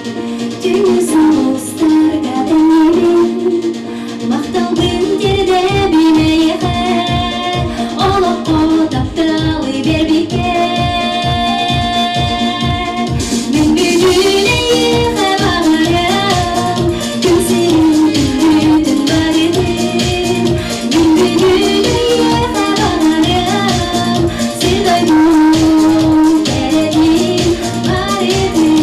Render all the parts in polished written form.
Түүнү сулустарга тэҥнибин, махталбын тиэрдэбин эйиэхэ, олоххо тапталы биэрбиккэ. Мин бүгүн эйиэхэ баҕарыам, күн сирин күндүтүн барытын. Мин бүгүн эйиэхэ баҕарыам, сир дойдум кэрэтин барытын.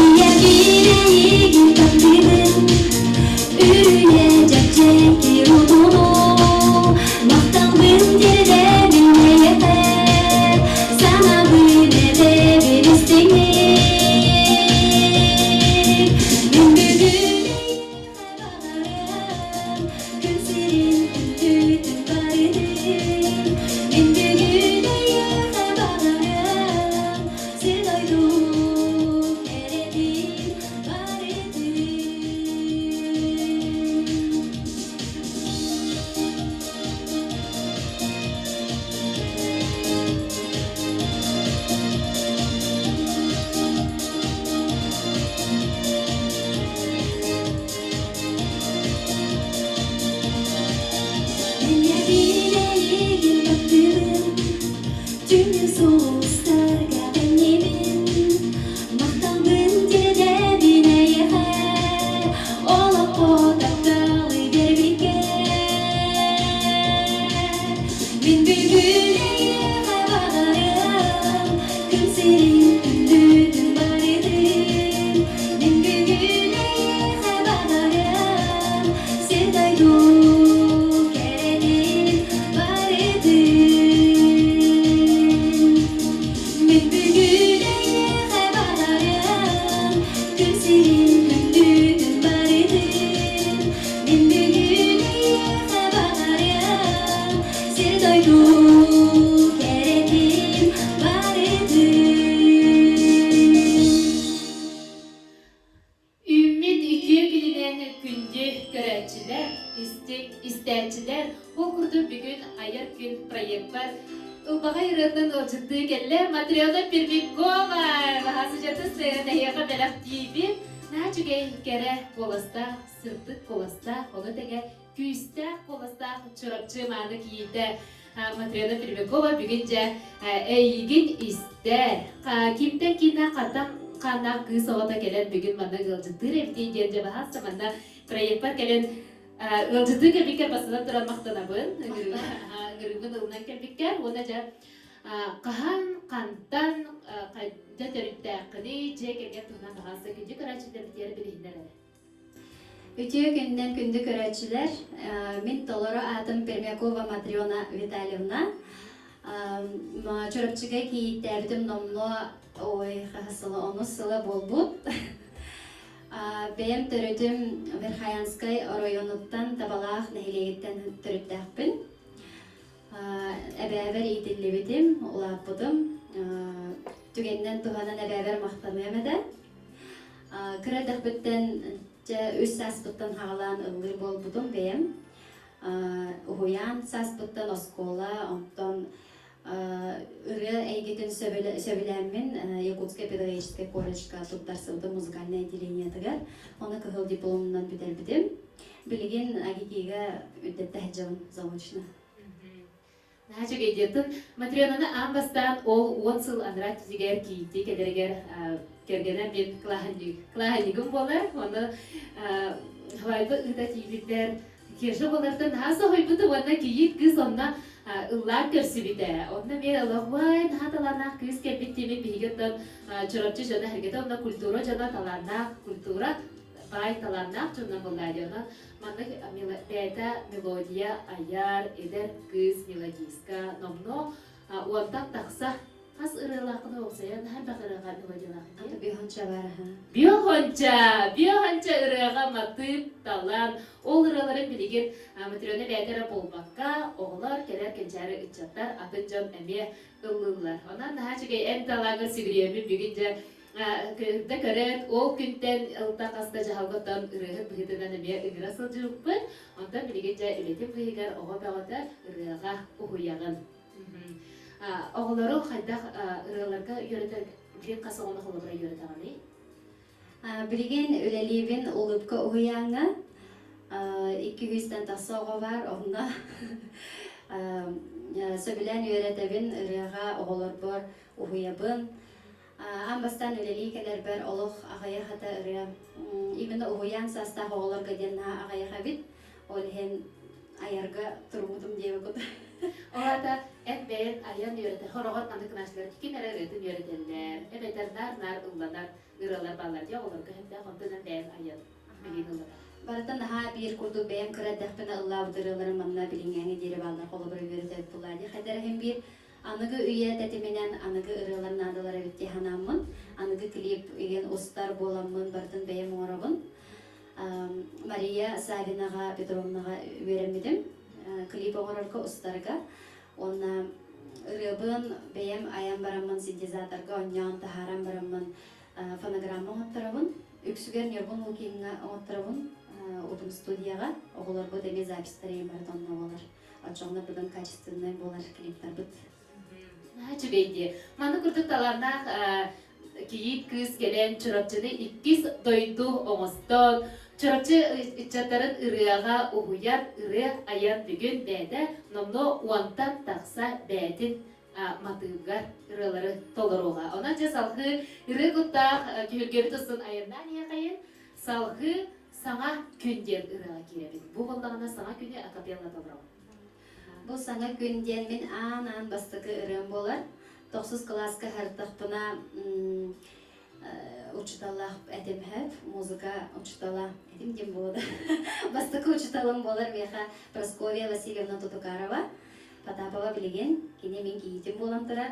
Ийэбин эйигин таптыыбын, үрүйэ чэпчэки утуму, махталбын тиэрдэбин эйиэхэ, санаабын этэбин истиҥник. Мин бүгүн эйиэхэ баҕарыам, күн сирин күндүтүн барытын. Мин бүгүн эйиэхэ баҕарыам, сир дойду кэрэтин барытын. Эйэбин эйигин таптыыбын, түүнү сулустарга тэҥнибин, махталбын тиэрдэбин эйиэхэ, олоххо тапталы биэрбиккэ. Мин бүгүн эйиэхэ баҕарыам, күн сирин күндүтүн барытын. Мин бүгүн эйиэхэ баҕарыам, сир дойду кэрэтин барытын. Мин бүгүн эйиэхэ баҕарыам, күн сирин күндүтүн барытын. Мин бүгүн эйиэхэ баҕарыам, сир дойду кэрэтин барытын. Үүммүт үтүө күнүнэн күндү көрөөччүлэр, истиҥ истээччилэр, ол курдук бүгүн Айар күн проекпар ылбаҕай ырыатын ыалдьыттыы кэллэ Матрена Пермякова. Наһаа сыһыан эһиэхэ бэлэхтиибин. Наһаа үчүгэй кэрэ куоластаах, сырдык куоластаах, ону тэҥэ күүстээх куоластаах Чурапчы мааны кийиитэ Матрена Пермякова бүгүн дьэ эйигин истэр. Кимтэн киинэ хантан хааннаах кыыс оҕото кэлэн бүгүн манна ыалдьыттыыр эбитий диэн дьэ баһаалыста манна проекпар кэлэн ыалдьыттыы кэлбиккэр бастатан туран махтанабын. Ыҥырыыбын ылынан кэлбиккэр уонна дьэ хаһан, хантан дьэ төрүттээххиний, дьиэ кэргэн туһунан баһаалыста күндү көрөөччүлэрбитигэр билиһиннэр эрэ. Үтүө күнүнэн күндү көрөөччүлэр! Мин толору аатым Пермякова Матрена Витальевна. Чурапчыга кийииттээбитим номнуо ой, хаһыс сыла, онус сыла буолбут. Бэйэм төрүтүм Верхоянскай оройуонуттан Табалаах нэһилиэгиттэн төрүттээхпин. Эбээбэр иитиллибитим, улааппытым. Түгэнинэн туһанан эбээбэр махтаныам этэ. Кыра эрдэхпиттэн дьэ үс сааспыттан хаҕалаан ыллыыр буолбутум бэйэм. Уһуйаан сааспыттан оскуола, онтон ырыа эйгэтин сөбүлээммин Якутскай педагогическай колледжка туттарсыбытым музыкальнай отделениетыгар. Ону кыһыл дипломунан бүтэрбитим. Билигин АГИКИга үрдэттэ сылдьабын заочно. Наһаа үчүгэй Матренаны аан бастаан ол 10 сыл анараа өттүгэр кийииттии кэлэригэр кэргэнэ мин кылааһынньыгым буолар. Ону свадьба ыыта тиийбиппэр Кеша буолартан наһаа соһуйбутум уонна кийиит кыыс онно ыллаан көрсүбүтэ. Онно эмиэ олох уай наһаа талааннаах кыыс кэлбит диэммит биһиги оттон Чурапчы дьоно эргэтэ онно культура дьоно талааннаах культура баай талааннаах дьонно буоллаа дии. Онон Маннык бэйэтэ мелодия айар, эдэр кыыс мелодистка номнуо уонтан тахса хас ырыалааххын уопсайа наһаа элбэх ырыаҕа мелодиялааххын Биохонча баар Биохонча! Биохонча ырыаҕа матыып, талан. Ол ырыаларын билигин Матрена бэйэтэ эрэ буолбакка, оҕолор, кэлэр кэнчээри ыччаттар, атын дьон эмиэ ыллыыллар. Онон наһаа үчүгэй эн талааҥҥар сүгүрүйэммин бүгүн дьэ Кыырда көрөөт, ол күнтэн ылта хас да дьаһалга оттон ырыаһыт быһыытынан эмиэ ыҥыра сылдьыбыппыт. Онтон билигин дьэ үлэтин быыһыгар оҕо бөҕөтө ырыаҕа уһуйаҕын. Оҕолору хайдах ырыаларга үөрэтэр? Билигин хас оҕону холобура үөрэтэҕиний? Билигин үлэлиибин Улыбка уһуйааҥҥа. 200-тэн тахса оҕо баар, онно сөбүлээн үөрэтэбин, ырыаҕа оҕолорбор уһуйабын. Аан бастаан үлэлии кэлэрбэр олох аҕыйах этэ ырыа. Именно уһуйаан саастаах оҕолорго диэн наһаа аҕыйах эбит. Ол иһин айарга туруммутум диэбит Ол аата эн бэйэн айан үөрэтэр, хороҕор маннык гынааччылар ким эрэ ырыатын үөрэтэллэр, эбэтэр наар-наар ылланар ырыалар бааллар дии оҕолорго сөптөөх онтон эн бэйэҥ айан билиин ыллатар. Барыта наһаа биир курдук бэйэм кыра эрдэхпинэ ыллаабыт ырыаларым манна билиҥҥээҥи диэри бааллар холобура үөрэтэр буоллаа дии хайдах иһин биир аныгы үйэ тэтиминэн аныгы ырыалар наадалар эбит дии санааммын аныгы клип игин устар буоламмын барытын бэйэм оҥоробун Мария Савинаҕа Петровнаҕа үөрэммитим клип оҥорорго устарга уонна ырыабын бэйэм айан бараммын синтезаторга оонньоон таһааран бараммын фонограмма оҥотторобун үксүгэр Ньургун Лукиҥҥа оҥотторобун утум студияҕа оҕолорбут эмиэ записьтар ийэм барыта онно буолар оччоҕуна быдан качественнай буолар клиптарбыт Наһаа үчүгэй дии. Маннык курдук талааннаах кийиит кыыс кэлэн Чурапчыны иккис дойду оҥостон, Чурапчы ыччаттарын ырыаҕа уһуйан, ырыа айан бүгүн бэйэтэ номнуо уонтан тахса бэйэтин матыыбыгар ырыалары толоруоҕа. Онон дьэ салгыы ырыа куттаах түһүлгэбит устун айаннаан иһиэхэйин, салгыы Саҥа күн диэн ырыаҕа киирэбит. Бу буоллаҕына саҥа күнү акапелла толоробут. Бу саҥа күн диэн мин аан-аан бастакы ырыам буолар. Тохсус кылааска сырыттахпына учууталлаах этим сөп, музыка учуутала этим диэн буолуо да. Бастакы учууталым буолар миэхэ Прасковья Васильевна Тутукарова. Потапова билигин кини мин кийиитим буолан турар.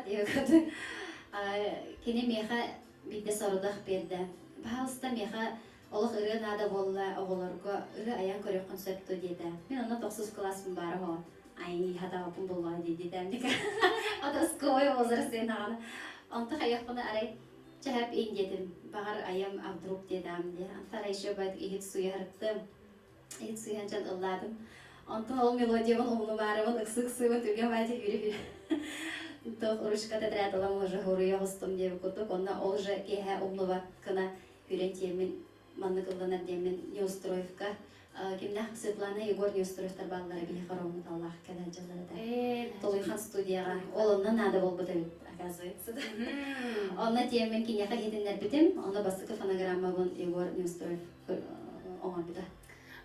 Кини миэхэ биирдэ сорудах биэрдэ. Пожалуйста, миэхэ Олох ырыа наада буолла оҕолорго ырыа айан көрүөххүн сөп дуо диэтэ. Мин онно тохсус кылааспын баара оһо. Ай, хатаабаппын буллаҕа дии диэтээм. Подростковый возраст диэн даҕаны. Онто хайыахпына арай чэһэп иин диэтим. Баҕар айам а вдруг диэтэҕим дии. Онто арай еще байт иһит суйа сырыттым. Иһит суйан дьон ыллаатым. Онтон ол мелодиябын умнумаарыбын ыксы-ыксыыбын түргэн баайдык үөрэ-үөрэ туох ручка тетрадь ылан уже хоруйа оҕустум диэбит курдук. Онно ол же киэһэ умнубат гына күлэн тиэммин маннык ылланар диэммин Неустроевка кимнээх Светлана Егор Неустроевтар бааллара биһиэхэ ровно кэлэ сылдьаллар этэ. Толуйхан студияҕа ол онно наада буолбут эбит оказывается. Онно тиэммин киниэхэ иһитиннэрбитим, онно бастакы фонограммабын Егор Неустроев оҥорбута.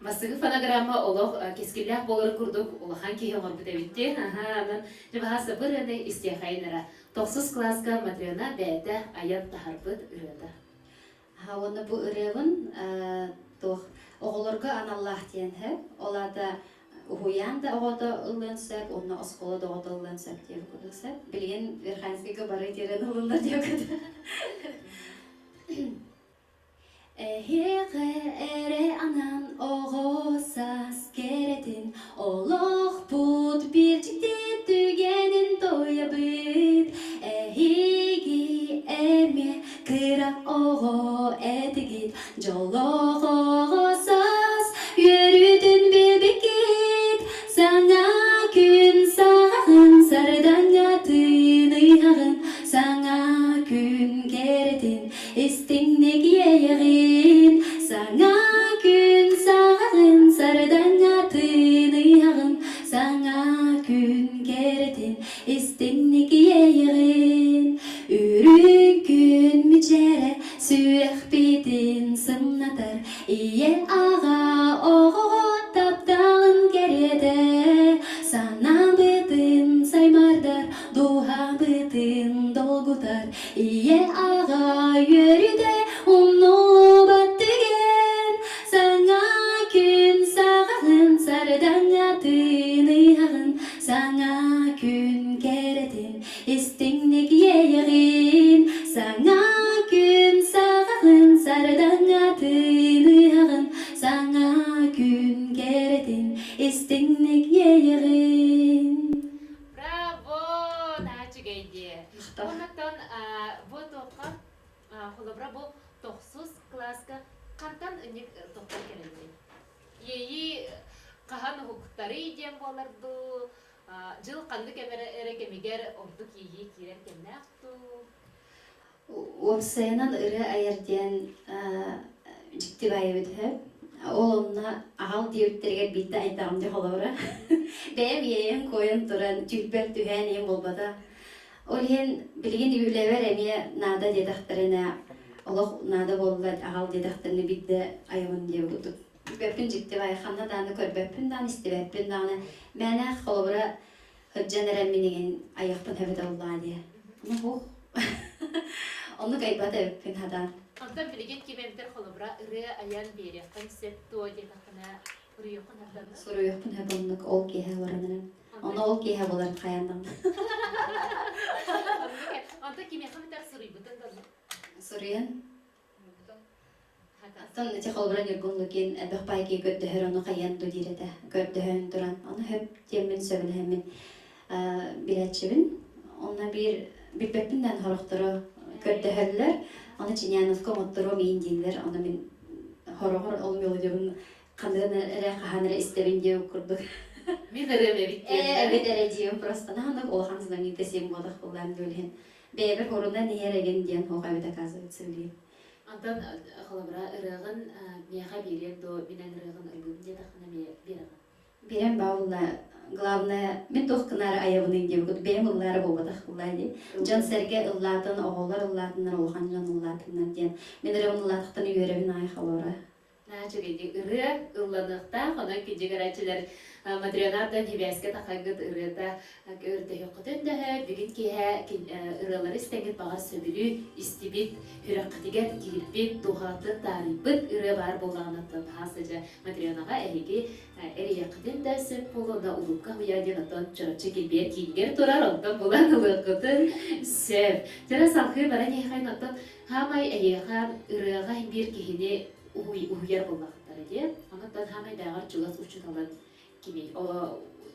Бастакы фонограмма олох кэскиллээх буоларын курдук улахан киһи оҥорбут эбит дии. Аха, онон дьэ баһааса бу ырыаны истиэхэйин эрэ. Тохсус кылааска Матрена бэйэтэ айан таһарбыт ырыата. Уонна бу ырыабын туох оҕолорго аналлаах диэн сөп. Ол аата уһуйаан да оҕото ыллыан сөп уонна оскуола да оҕото ыллыан сөп диэбит курдук сөп. Билигин Верхоянскайга бары тиэрэн ыллылар диэбит. Эһиэхэ эрэ анаан оҕо саас кэрэтин Олохпут биир дьикти түгэнин туойабыт Эһиги эмиэ кыра оҕо этигит Дьоллоох оҕо саас үөрүүтүн билбиккит Саҥа күн саҕаҕын сардаҥа тыыныйаҕын Саҥа күн кэрэтин Истиҥник иэйэҕин, саҥа күн саҕаҕын, сардаҥа тыыныйаҕын, саҥа күн кэрэтин, истиҥник иэйэҕин. Үрүҥ күн мичээрэ сүрэхпитин сымнатар, ийэ аҕа оҕоҕо тапталын кэриэтэ, санаабытын саймаардар, дууһабытын долгутар, Ийэ аҕа үөрүүтэ умнуллубат түгэн, Саҥа күн саҕаҕын сардаҥа тыыныйаҕын, Саҥа күн кэрэтин истиҥник иэйэҕин, Саҥа күн саҕаҕын сардаҥа тыыныйаҕын, Саҥа күн кэрэтин истиҥник иэйэҕин. Браво! Наһаа үчүгэй дии. Оннуктан бу туохха холобура бу тохсус кылааска хантан ынньык тохтон кэлэллий? Иэйии хаһан уһуктарый диэн буолар дуу, дьыл ханнык эрэ кэмигэр ордук иэйии киирэр кэмнээх дуу? Уопсайынан ырыа айар диэн дьикти баайа эбит үһү. Ол онно аҕал диэбиттэригэр биирдэ айдаҕым дьэ холобура. Бэйэм иэйэн куойан туран түүлбэр түһээн ийэм буолбата. Ол иһин билигин үлэбэр эмиэ наада диэтэхтэринэ олох наада буолла аҕал диэтэхтэринэ биирдэ айабын диэбит курдук. Билбэппин дьикти баайа ханна даҕаны көрбөппүн даҕаны истибэппин даҕаны мээнэ холобура Сылдьан эрэммин иҥин айахпын эбэтэ ыллаа диэ. Ону ух. Оннук айбат эбиппин хатаан. Онтон билигин ким эбитэр холобура ырыа айан биэриэххин сөп дуо диэтэххинэ суруйуоххун сөп Суруйуохпун сөп оннук ол киэһэ олорон эрэн. Ону ол киэһэ булар хайаан даҕаны. Онтон кимиэхэ эбитэр суруйбутун да Суруйан Оттон ити холобура Ньургун Лукин элбэх баайкига көрдөһөр, ону хайыан дуу диир этэ. Көрдөһөн туран, ону сөп диэммин сөбүлэһэммин билээччибин. Онно биир билбэппин даҕаны сорохтору көрдөһөллөр. Ону Чиняновка оҥотторуом иин дииллэр. Ону мин хороҕор ол мелодиябын ханныгын эрэ хаһан эрэ истэбин диэн курдук. Мин ырыам эбит диэн. Ээ, эбит эрэ диэм просто. Наһаа улахан знаменитость сиэн буолах буллаан диэн. Бэйэбэр хорунан иһэр эгин диэн суох эбит оказывается билигин. Онтон холобура ырыаҕын миэхэ биэриэҥ дуо, мин эн ырыаҕын ыллыым диэтэххинэ эмиэ биэрэҕин? Биэрэн баалла главное мин туох гынаары айабыный диэбит бэйэм ыллаары буолбатах ыллаа дии. Дьон-сэргэ ыллаатын, оҕолор ыллаатыннар, улахан дьон ыллаатыннар диэн. Мин ырыабын ыллаатахтан үөрэбин аайы холобура. Наһаа үчүгэйдик ырыа ылланыахтаах, онон күндү көрөөччүлэр Матрена Ардон Хибээскэ тахаҥҥыт ырыата көрдөһүөххүтүн дөһө, бүгүн киэһэ ырыалары истэҥҥит баҕар сөбүлүү истибит, сүрэххитигэр киирбит, дууһаҕытын таарыйбыт ырыа баар буоллаҕына наһаа сыдьа Матренаҕа эһиги эрийиэххитин да сөп буолуо, да улуукка уйаа диэн оттон Чурапчы килбиэр киинигэр турар, онтон булан ылыаххытын сөп. Дьэ салгыы баран иһэххин оттон Хаамай эйиэхэ ырыаҕа биир киһини уһуйар буоллахтара дии. Онон хаамайдааҕар чугас учууталын кимий?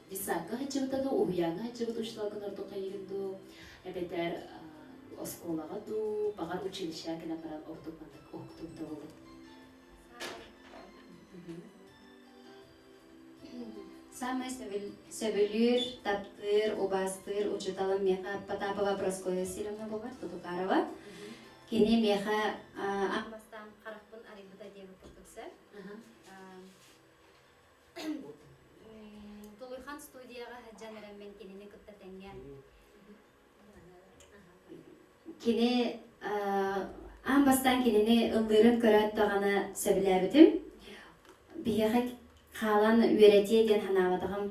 Детсадка сылдьыбыта дуу, уһуйааҥҥа сылдьыбыт учууталгын ордук хайыгын дуу, эбэтэр оскуолаҕа дуу, баҕар училищеҕа кэлэн баран ордук маннык уһуктубута буолуо. Саамай сөбүлүүр, таптыыр, убаастыыр учууталым миэхэ Потапова Прасковья Васильевна буолар, Тутукарова. Кини миэхэ аан бастаан харахпын арыйбыта диэбит курдук сөп. Тулуйхан студияҕа сылдьан эрэммин кинини кытта тэҥҥэ Кини аан бастаан кинини ыллыырын көрөөт даҕаны сөбүлээбитим. Биһиэхэ хаалан үөрэтиэ диэн санаабатаҕым.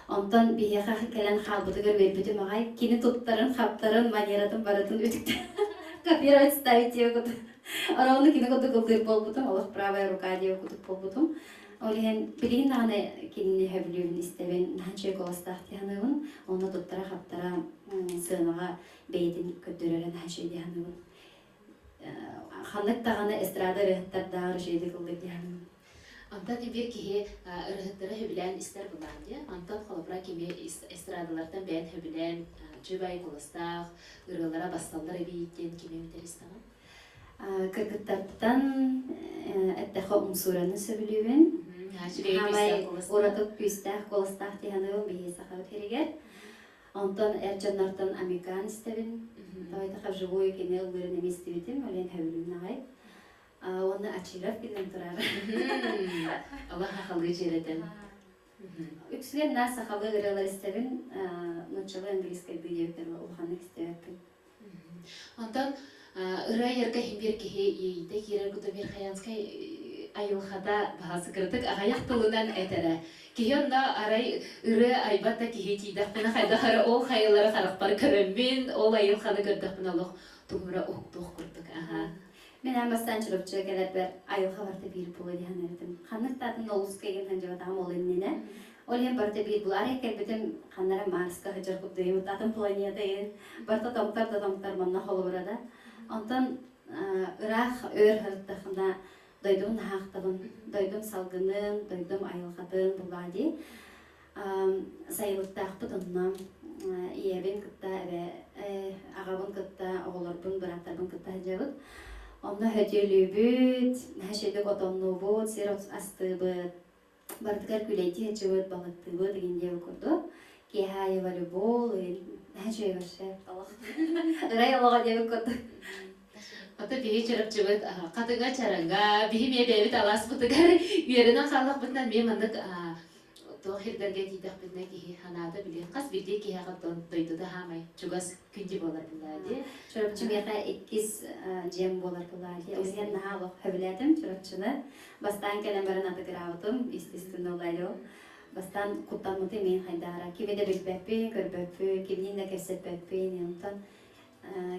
Онтон биһиэхэ кэлэн хаалбытыгар үөрбүтүм аҕай. Кини туттарын-хаптарын, манератын барытын үтүктэн копировать ставить диэбит курдук. Ровно кини курдук ыллыыр буолбутум, олох правая рука диэбит курдук буолбутум. Ол иһин билигин даҕаны кинини сөбүлүүбүн истэбин, наһаа үчүгэй куоластаах дии саныыбын. Онно туттара-хаптара сыанаҕа бэйэтин көрдөрөрө наһаа үчүгэй дии саныыбын. Ханнык даҕаны эстрада ырыаһыттардааҕар үчүгэйдик ыллыыр дии саныыбын. Онтон биир киһи ырыаһыттары сөбүлээн истэр былаан дии. Онтон холобура кими эстрадалартан бэйэн сөбүлээн үчүгэй куоластаах ырыалара басталлар эбит диэн кими эмитэр истэҕин? Кыргыттартан эттэххэ умсуураны сөбүлүүбүн. Хаамай ураты күүстээх куоластаах дии саныыбын биһиги сахабыт сиригэр. Онтон эр дьоннортон Амикан истэбин. Тоҕо вживую кини ыллыырын эмиэ истибитим, ол иһин сөбүлүүбүн аҕай. Уонна Ачиров биллэн турар. Аллах сахалыы дьиэрэтэн. Үксүгэр наар сахалыы ырыалар истэбин, нууччалыы английскайдыы диэбиттэр улаханнык истибэппин. Онтон ырыа айарга иһин биир киһи иэйиитэ киирэр куту Верхоянскай айылҕата баһа сыкырытык аҕыйах тылынан этэрэ. Киһи онно арай ырыа айбат да киһи тиийдэхпинэ хайдах эрэ ол хайалары харахпар көрөммүн, ол айылҕаны көрдөхпүнэ олох тугум эрэ уһуктуох курдук. Аха. Мин аан бастаан Чурапчыга кэлэрбэр айылҕа барыта биир буолуо дии санаабытым. Ханнык да атын олус кэйгэн сылдьыбатаҕым ол иннинэ. Ол иһин барыта биир буолуо. Арай кэлбитим ханна эрэ Марска сылдьар курдук атын планета иһин барыта томтор да томтор манна холобура да. Онтон ыраах өөр сырыттахына дойдум наһаахтабын, дойдум салгынын, дойдум айылҕатын буллаа дии. Сайылыктаахпыт онно ийэбин кытта эбэ аҕабын кытта оҕолорбун бырааттарбын кытта сылдьабыт. Онно хөтүөлүүбүт, наһаа үчүгэйдик отоннуубут, сир астыыбыт, барытыгар күлэйдии сылдьыбыт, балыктыыбыт игин диэбит курдук. Киэһэ аайы волейбол, наһаа үчүгэй вообще олох. Ырай олоҕо диэбит курдук. Ото биһи Чурапчыбыт хатыҥа чараҥа, биһи эмиэ бэйэбит алааспытыгар үөрэнэн хааллахпытына эмиэ маннык туох сирдэргэ тиийдэхпитинэ киһи санаата били хас биирдии киһиэхэ дойдута хаамай чугас күндү буолар буоллаа дии. Чурапчы миэхэ иккис дьиэм буолар буоллаа дии. Ол иһин наһаа олох сөбүлээтим Чурапчыны. Бастаан кэлэн баран атыгыраабытым, естественно, уларыйым. Бастаан куттаммытым мин хайдаара. Кими да билбэппин, көрбөппүн, кимниин да кэпсэппэппин. Онтон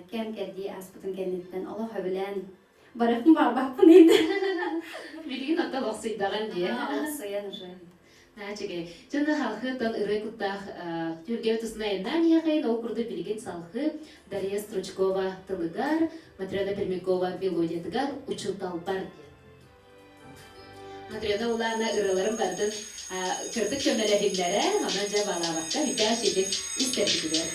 кэм-кэрдии ааспытын кэнниттэн олох сөбүлээн барыахпын баҕарбаппын инде. Билигин оттон олохсуйдаҕын дии. Олохсуйан уже. Наачыгай. Дьоно халхы-тан ырыа куттаах түргэбит усунайыннаан иһэҕин, ол курдук билигин салхы Дария Стручкова тылыгар, Матрена Пермякова мелодиятыгар «Учууталбар» диэн. Матрена Улаана ырыаларын барытын кырдык көмөлөһүннэрэ, онон дьэ баалаабакка бүтээ ситик истэрбитигэр.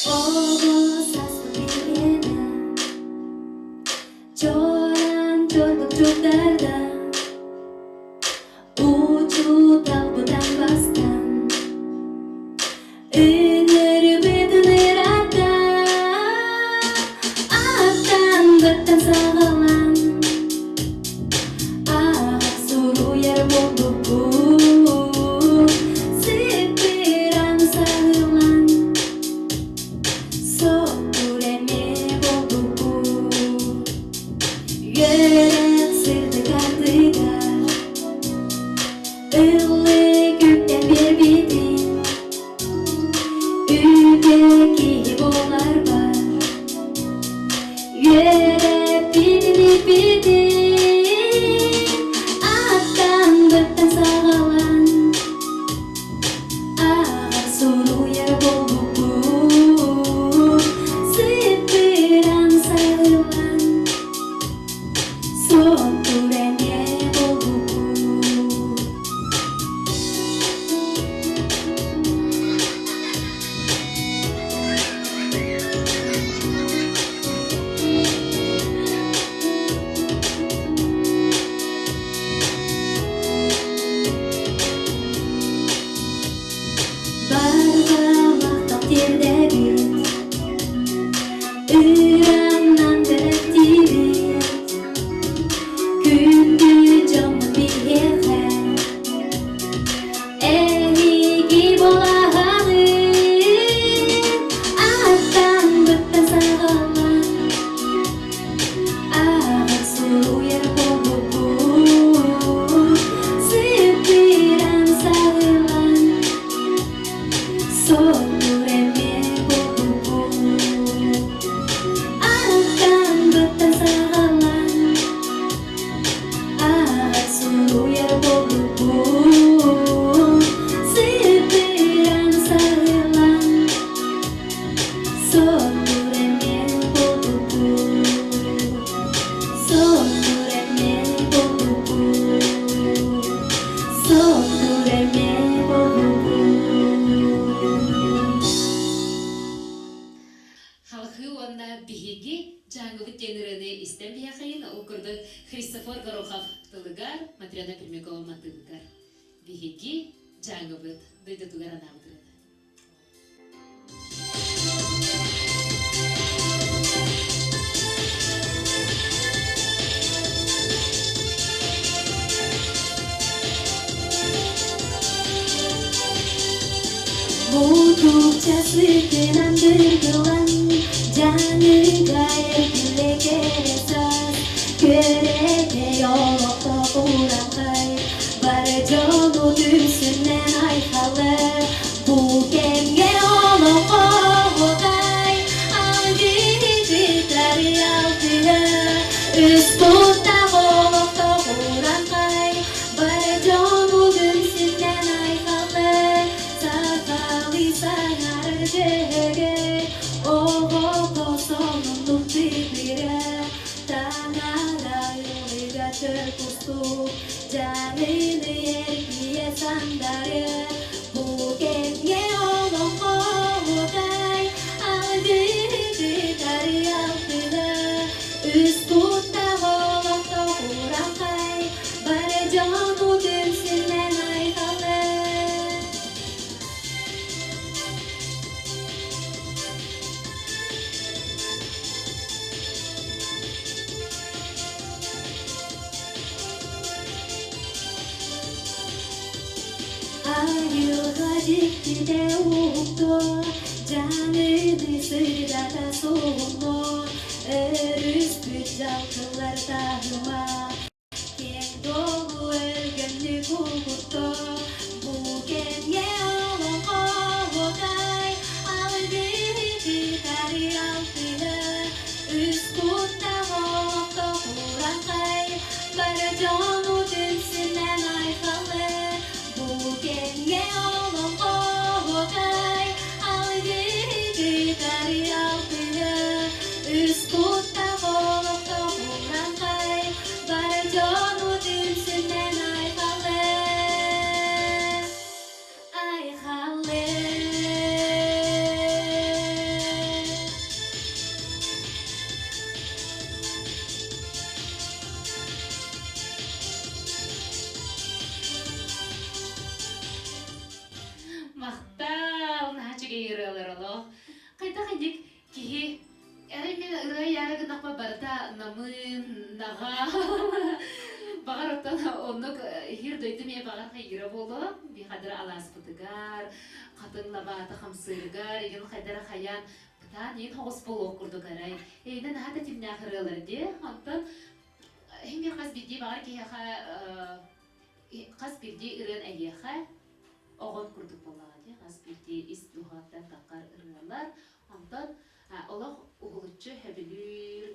Оҕо сааспыт бириэмэ Чоран чордук чугдарда Учууталбытан бастан Ыҥырбытын ыраатта Аттан быттан саҕалан Аҕа суруйар буолбуппут Сыппыран саһылан Соттур эмиэ буолбуппут Үөрэх сырдык ардыгар Ыллык үктэн биэрбитин Үтүө киһи буоларбар Үөрэппитин ииппитин Аттан быттан саҕалан Ааҕар суруйар буолбуппут Сыппыран сайыллан Суоттуур эмиэ буолбуппут. Барҕа тиэрдэбит, ыраннан бэлэхтиибит, күндү дьоммут биһиэхэ эһиги буолаҕыт, аттан быттан саҕалаан Ааҕар суруйар буолбуппут, сыппыран саҕылан, соттур эмиэ буолбуппут. Аттан быттан саҕалаан, ааҕар суруйар буолбуппут, сыппыран саҕылан, Соттур эмиэ буолбуппут, соттур эмиэ буолбуппут, соттур эмиэ буолбуппут. Халхыы уонна биһиги Дьааҥыбыт диэн ырыаны истэн биһиэхэйин, ол курдук Христофор Горохов тылыгар, Матрена Пермякова матыыбыгар биһиги Дьааҥыбыт дойдутугар анаабыт ырыаны. Мутукча сытынан дыргылан, дьаныга эргиллэ кэрэ саас, күөрэгэй олохто урахай, бары дьону түмсүнэн айхалы, Бу кэмҥэ олоҥхоһутай алгыһыттары алтыһа, үс куттаах олохтоох урааҥхай, бары дьону түмсүнэн айхаллы, сахалыы саҥарар дьөһөгөй, оҕото сонуннук тыытыыра, таҥара ыалыга чөл кустук, дьаныыны эргийэ сандары, бу кэмҥэ олоҥхоһутай алгыһыттары алтыһа, үс куттаах олохтоох урааҥхай, бары дьону түмсүнэн. дьиктитэ уһуктуо, дьаныыны сырдата суһумнуо, өрүспүт дьалкылар таһыма, киэҥ долу өлгөмнүк угуттуо, бу кэмҥэ олоҥхо оһуокай, алгыһы кытары алтыһа, үс куттаах олохтоох урааҥхай, бары дьону түмсүнэн айхаллы, бу кэмҥэ олоҥхо оһуокай, алгыһы кытары алтыһа, үс куттаах олохтоох урааҥхай, бары дьону түмсүнэн айхаллы, айхаллы. Махтал, наһаа үчүгэй ырыалар олох. Хайдах инник киһи эрэй мин ырыа яра гынахпа барыта намыын, наҕа. Баҕар оттон оннук иһир дойду миэ баҕар хайыра буолуо. Би хадыр алааспытыгар, хатын лабаата хамсыырыгар, игин хайдара хайаан бытаан иин хоҕус буолуох курдук арай. Эйинэ наһаа да тимнээх ырыалар дии. Онтон хин хас биирдии баҕар киһиэхэ хас биирдии ырыан эйиэхэ оҕон курдук буоллаҕа дии хас биирдии ис дууһаттан таххар ырыалар онтон олох уһулуччу сөбүлүүр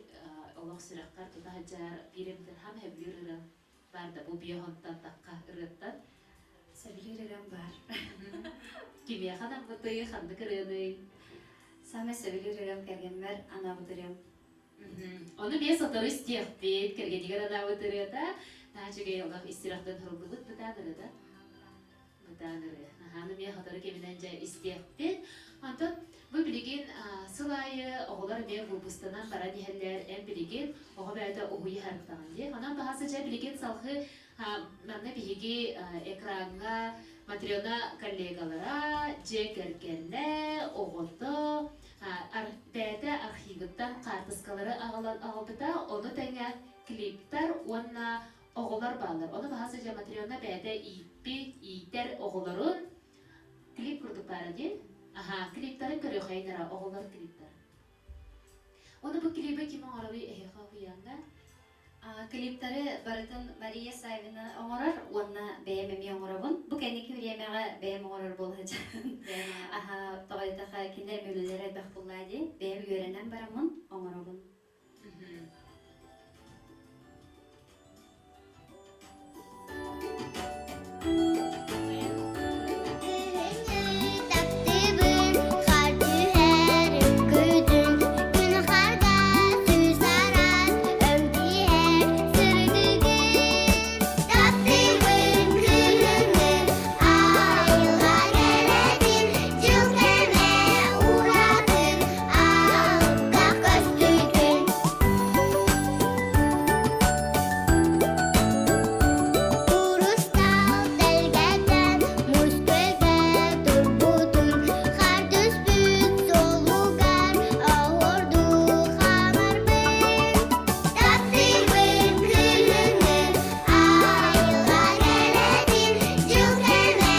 олох сүрэххэр тута сылдьар биир эмтэн хам сөбүлүүр ырыа баар да бу биохонтон тахха ырыаттан Сөбүлүүр ырыам баар. Кимиэхэ анаммытый, ханнык ырыаный? Саамай сөбүлүүр ырыам кэргэммэр анаабыт ырыам. Ону эмиэ сотору истиэхпит, кэргэнигэр анаабыт ырыата. Наһаа үчүгэй олох ис сүрэхтэн суруллубут бытаан ырыата. Бытаан ырыа. Аһааны эмиэ сотору кэминэн дьэ истиэхпит. Онтон бу билигин сыл аайы оҕолор эмиэ выпустанан баран иһэллэр. Эн билигин оҕо бэйэтэ уһуйа сырыттаҕын дии. Онон баһааса дьэ билигин салгыы манна биһиги экраҥҥа Матрена коллегалара, дьиэ кэргэнэ, оҕото бэйэтэ архивыттан хаартыскалары аҕалан аҕалбыта, ону тэҥэ клиптар уонна оҕолор бааллар. Ону баһа сылдьан Матрена бэйэтэ ииппит, иитэр оҕолорун клип курдук баара дии. Аха, клиптарын көрүөххэйин эрэ, оҕолор клиптар. Ону бу клиби ким оҥороруй эһиэхэ уһуйааҥҥа? Клиптары барытын Мария Савина оҥорор уонна бэйэм эмиэ оҥоробун. Бу кэнники бириэмэҕэ бэйэм оҥорор буола сылдьабын. Аха, тоҕо диэтэххэ, кинилэр мүлүлэрэ элбэх буоллаа дии. Бэйэм үөрэнэн бараммын оҥоробун. Таптыыбын хаар түһэр үҥкүүтүн, күн харга сүүс араас өҥ тиһэр сырдыгын. Таптыыбын күһүҥҥү айылҕа кэрэтин, дьыл кэмэ уратын алыпка көстүүтүн. Курустаал тэлгэтэн, муус күөлгэ турбутун, хаар түспүт суолугар оһуордуу хаамарбын. Таптыыбын күһүҥҥү айылҕа кэрэтин, дьыл кэмэ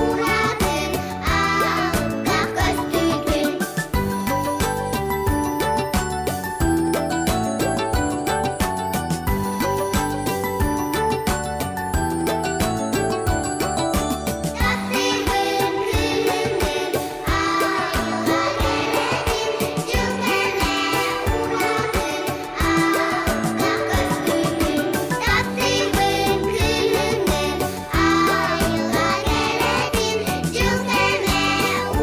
уратын, алыпка көстүүтүн. Таптыыбын күһүҥҥү айылҕа кэрэтин, дьыл кэмэ уратын, алыпка көстүүтүн. Таптыыбын күһүҥҥү айылҕа кэрэтин, дьыл кэмэ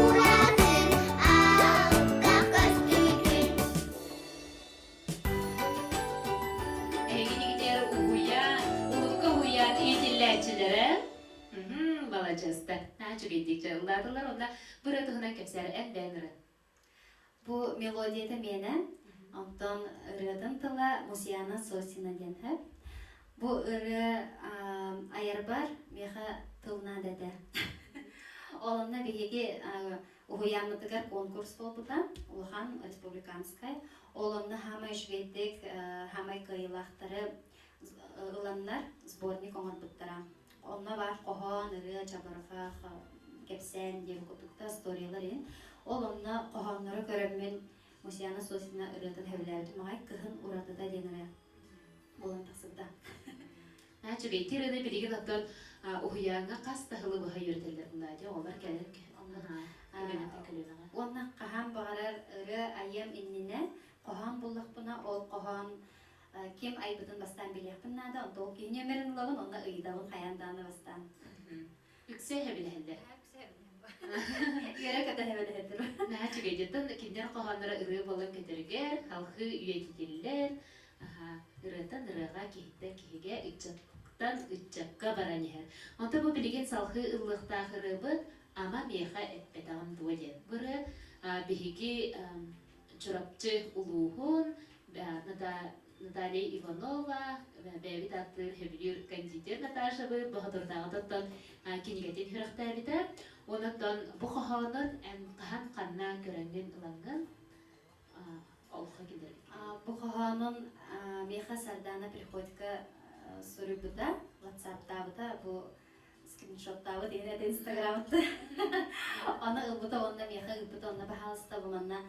уратын, алыпка көстүүтүн. Эһигинигитигэр уһуйаан, улукка уһуйаан иитиллээччилэрэ маладьыастар. Наһаа үчүгэйдик дьарыллаатылар уонна бу ырыа туһунан кэпсээр эн бэйэн ырыа. Бу мелодията миэнэ, онтон ырыатын тыла Мусьяна Сосина диэн сөп. Бу ырыа айарбар миэхэ тыл наада этэ. Ол онно биһиги Уһуйааммытыгар конкурс буолбута, улахан республиканскай. Ол онно хаамай үчүгэйдик, хаамай кыайыылаахтары ыланнар сборник оҥорбуттара. Онно баар хоһоон, ырыа, чабырҕах. кэпсээн диэн курдукта историялар иһин. Ол онно хоһооннору көрөммүн Мусьяна Сосина ырыатын сөбүлээбитим аҕай Кыһын уратыта диэн ырыа буолан тахсыбыта. Үчүгэй ырыаны билигин оттон уһуйааҥҥа хас да сылы быһа үөрэтэллэр буоллаа оҕолор кэлэн көлүөнэттэн көлүөнэҕэ. Уонна хаһан баҕарар ырыа айыам иннинэ хоһоон буллахпына ол хоһоон ким айбытын бастаан билиэхпин наада, онто ол киһи нүөмэрин ылабын, онно ыйытабын хайаан даҕаны бастаан. Үксэ хэбилэһэллэр. Үөрэ көтө хэбилэһэллэр. Наһаа үчүгэй дьонтон кинилэр хоһоонноро ырыа буолан көтөрүгэр, халхыы үйэтитиллэр, ырыаттан ырыаҕа, киһиттэн киһигэ, ыччаттан ыччакка баран иһэр. Онтон бу билигин салхыы ыллыахтаах ырыабыт «Ама миэхэ эппэтэҕим дуо» диэн. Бу ырыа биһиги Чурапчы улууһун Наталья Иванова, бэйэбит ааттыыр сөбүлүүр кондитер Наташабыт Боһотурдааҕытыттан кинигэтин сүрэхтээбитэ. Онон бу хоһоонун эн хаһан ханна көрөҥҥүн ылаҥҥын олоххо киллэрбиккин? Бу хоһоонун миэхэ Сардаана Приходько суруйбута, ватсаптаабыта. Бу скриншоттаабыт иһин этэ инстаграмыттан. Аны ылбыта уонна миэхэ ыыппыта онно баһаалыста бу манна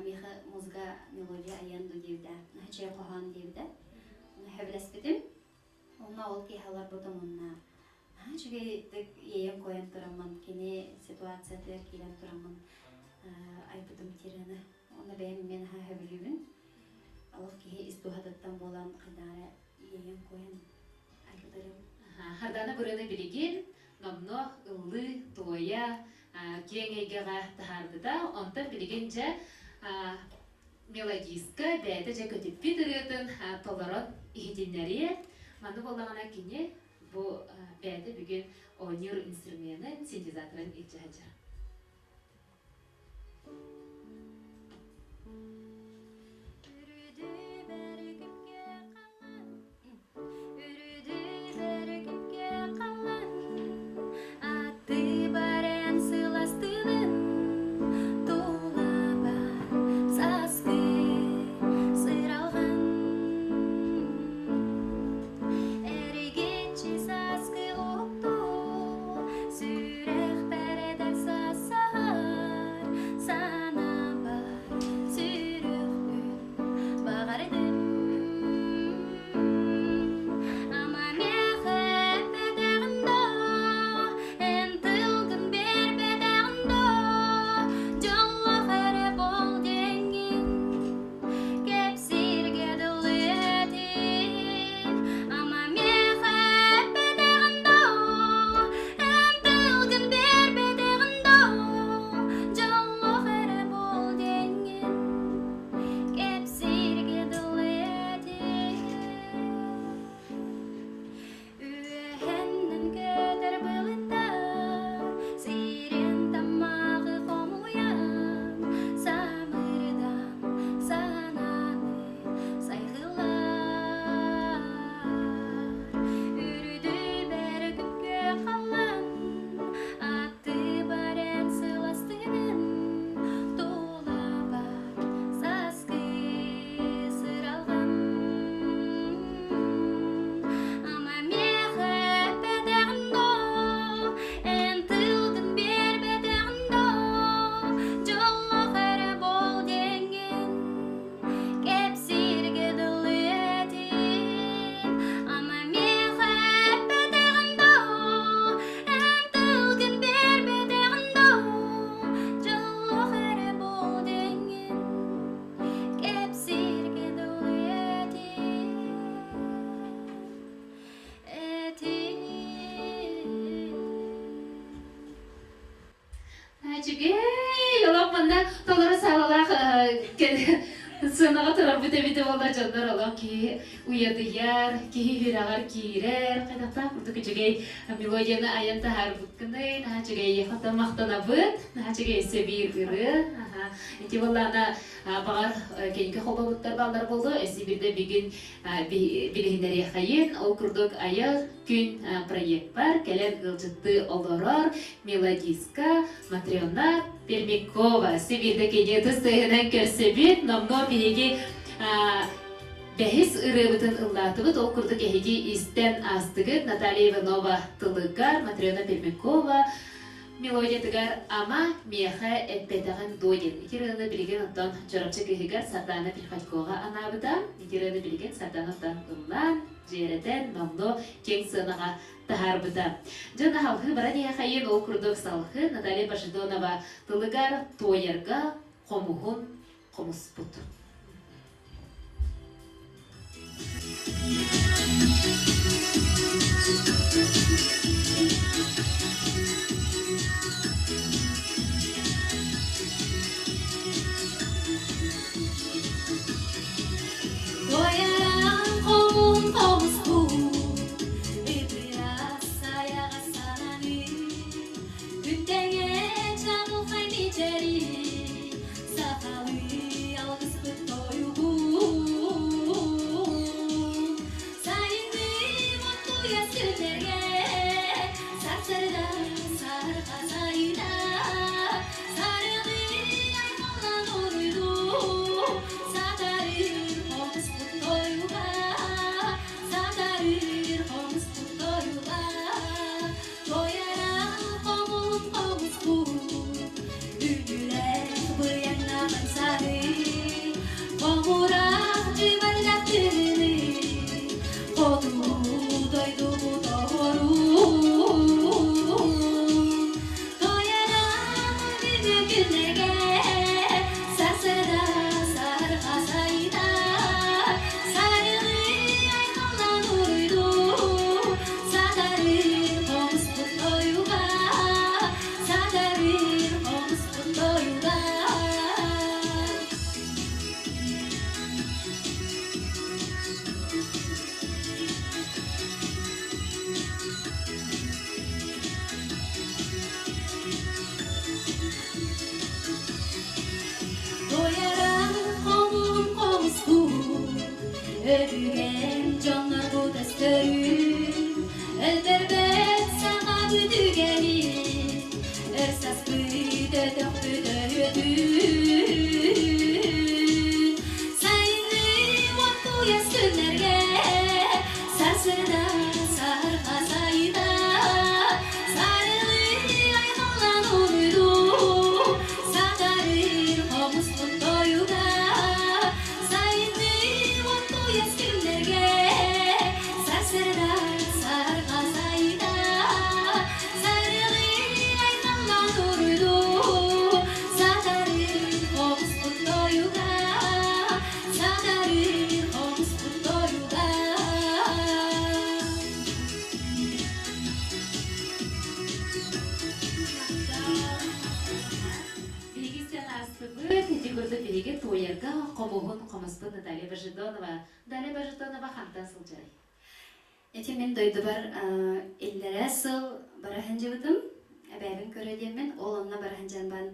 миэхэ музыка мелодия айан ду диэбитэ. Наһаа хоһоон диэбитэ. Сөбүлэспитим. Онно ол киэһэ олорбутум уонна наһаа үчүгэйдик иэйэн койон тураммын кини ситуациятыгар киирэн тураммын айбытым тираны. Онно бэйэм эмиэ наһаа сөбүлүүбүн. Олох киһи ис дууһатыттан буолан хайдах эрэ иэйэн койон айбытырым. Хардана бырыаны билигин номнуо ыллыы, туойа, киэҥ эйгэҕэ таһаарбыта. Онтон билигин дьэ мелодистка бэйэтэ дьэ көтүппүт ырыатын толорон иһитиннэриэ. Манна буоллаҕына кини бу бэйэтэ бүгүн оонньуур инструменын, синтезаторын илдьэ сылдьар. Аттыбаран сыластыгын тулабар саскы сыралган Эригиччи саскы укту сүрэхпэр сасар санаабар сүрүхпүн баҕардым Ама миэхэ эппэтэҕин доо, эн тылгын биэрбэтэҕин доо, дьоллоох эрэ буол диэҥҥин кэпсииргэ дылы этин. Ама миэхэ эппэтэҕин доо, эн тылгын биэрбэтэҕин доо, дьоллоох эрэ буол диэҥҥин кэпсииргэ дылы этин. Үөһэннэн көтөр былыттар сирин таммаҕы хомуйан самырдан санааны сайгылар Үрдүбэр күпкө халлан аттыбар эн сыластыгын тулабар саскы сыралган Ама миэхэ эппэтэҕин доо, эн тылгын биэрбэтэҕин доо, дьоллоох эрэ буол диэҥҥин кэпсииргэ дылы этин. Ама миэхэ эппэтэҕин доо, эн тылгын биэрбэтэҕин доо, дьоллоох эрэ буол диэҥҥин кэпсииргэ дылы этин. Этин. Үчүгэй, олох манна толору саалалаах сыанаҕа турарбыт эбитэ буолла дьоннор олох киһи уйадыйар, киһи сүрэҕэр киирэр, хайдахтаах курдук үчүгэй мелодияны айан таһаарбыккыный, наһаа үчүгэй хата махтанабыт, наһаа үчүгэй өссө биир ырыа. Ити буоллаҕына баҕар кэнники холбобуттар бааллар буолуо, өссө биирдэ бүгүн билиһиннэриэхэйин, ол курдук айар күн проекпар кэлэн ыалдьыттыы олорор мелодистка Матрена Пермякова Сибиирдэ кини ытыс тыаһынан көрсөбүт. Номнуо биһиги бэһис ырыабытын ыллаатыбыт. Ол курдук эһиги истэн аастыгыт Наталья Иванова тылыгар Матрена Пермякова. Мелодиятыгар Ама миэхэ эппэтэҕин дуо диэн ити ырыаны билигин оттон Чурапчы кыыһыгар Сардаана Приходькоҕа анаабыта. Ити ырыаны билигин Сардаана оттон ыллаан, дьиэрэтэн, номнуо киэҥ сыанаҕа таһаарбыта. Дьон аһалҕыы баран иһэхэйин ол курдук салҕыы Наталья Божедонова тылыгар туойарга хомуһун хомуспут. Туойаран хомун хомуспут, ытыйас айаҕа сананыы, Күндэҥэ чаҕылхай мичэри, сахалыы алгыспыт тойугун. Сайынныы моттуйас күннэргэ, сарсыарда сарха сайына, сарылыы айхаллан уруйдуу, сатарыыр хомуспут тойуга, сатарыыр хомуспут тойуга. Туойаран хомун хомуспут, Үгүлээх быйаҥнаҕын сарыы, Хомурах дьыбардаах тыыныы, Хоту дойдубут оһуорун. Туойаран бүгүн күннэргэ, Сарсыарда саһарҕа сайда, Сарылыы айхаллан уруйдуу, Сатарыыр хомуспут тойуга, Сатарыыр хомуспут тойуга. Туойаран хомун хомуспут, Өбүгэм дьоннорбут өстөрүн, Өлбөрбөт саҥа бүтүгэни, Өр саспыт өтөхпүт өрүөтүн. Сайынныы уот куйаас күннэргэ, Сарсыарда саһарҕа сайда, Сарылыы айхаллан уруйдуу, Сатарыыр хомуспут тойуга, Сайынныы уот куйаас күннэргэ, Сарсыарда саһарҕа сайда, Сарылыы айхаллан уруйдуу, Сатарыыр хомуспут тойуга, Сатарыыр хомуспут тойуга. Биһиги истэн аастыбыт, ити курдук биһиги туойарга хомуһун хомуспут Наталья Божедонова. Наталья Божедонова хантан сылдьарый? Ити мин дойдубар иллэрээ сыл бара сылдьыбытым. Эбээбин көрө диэммин, ол онно бара сылдьан баран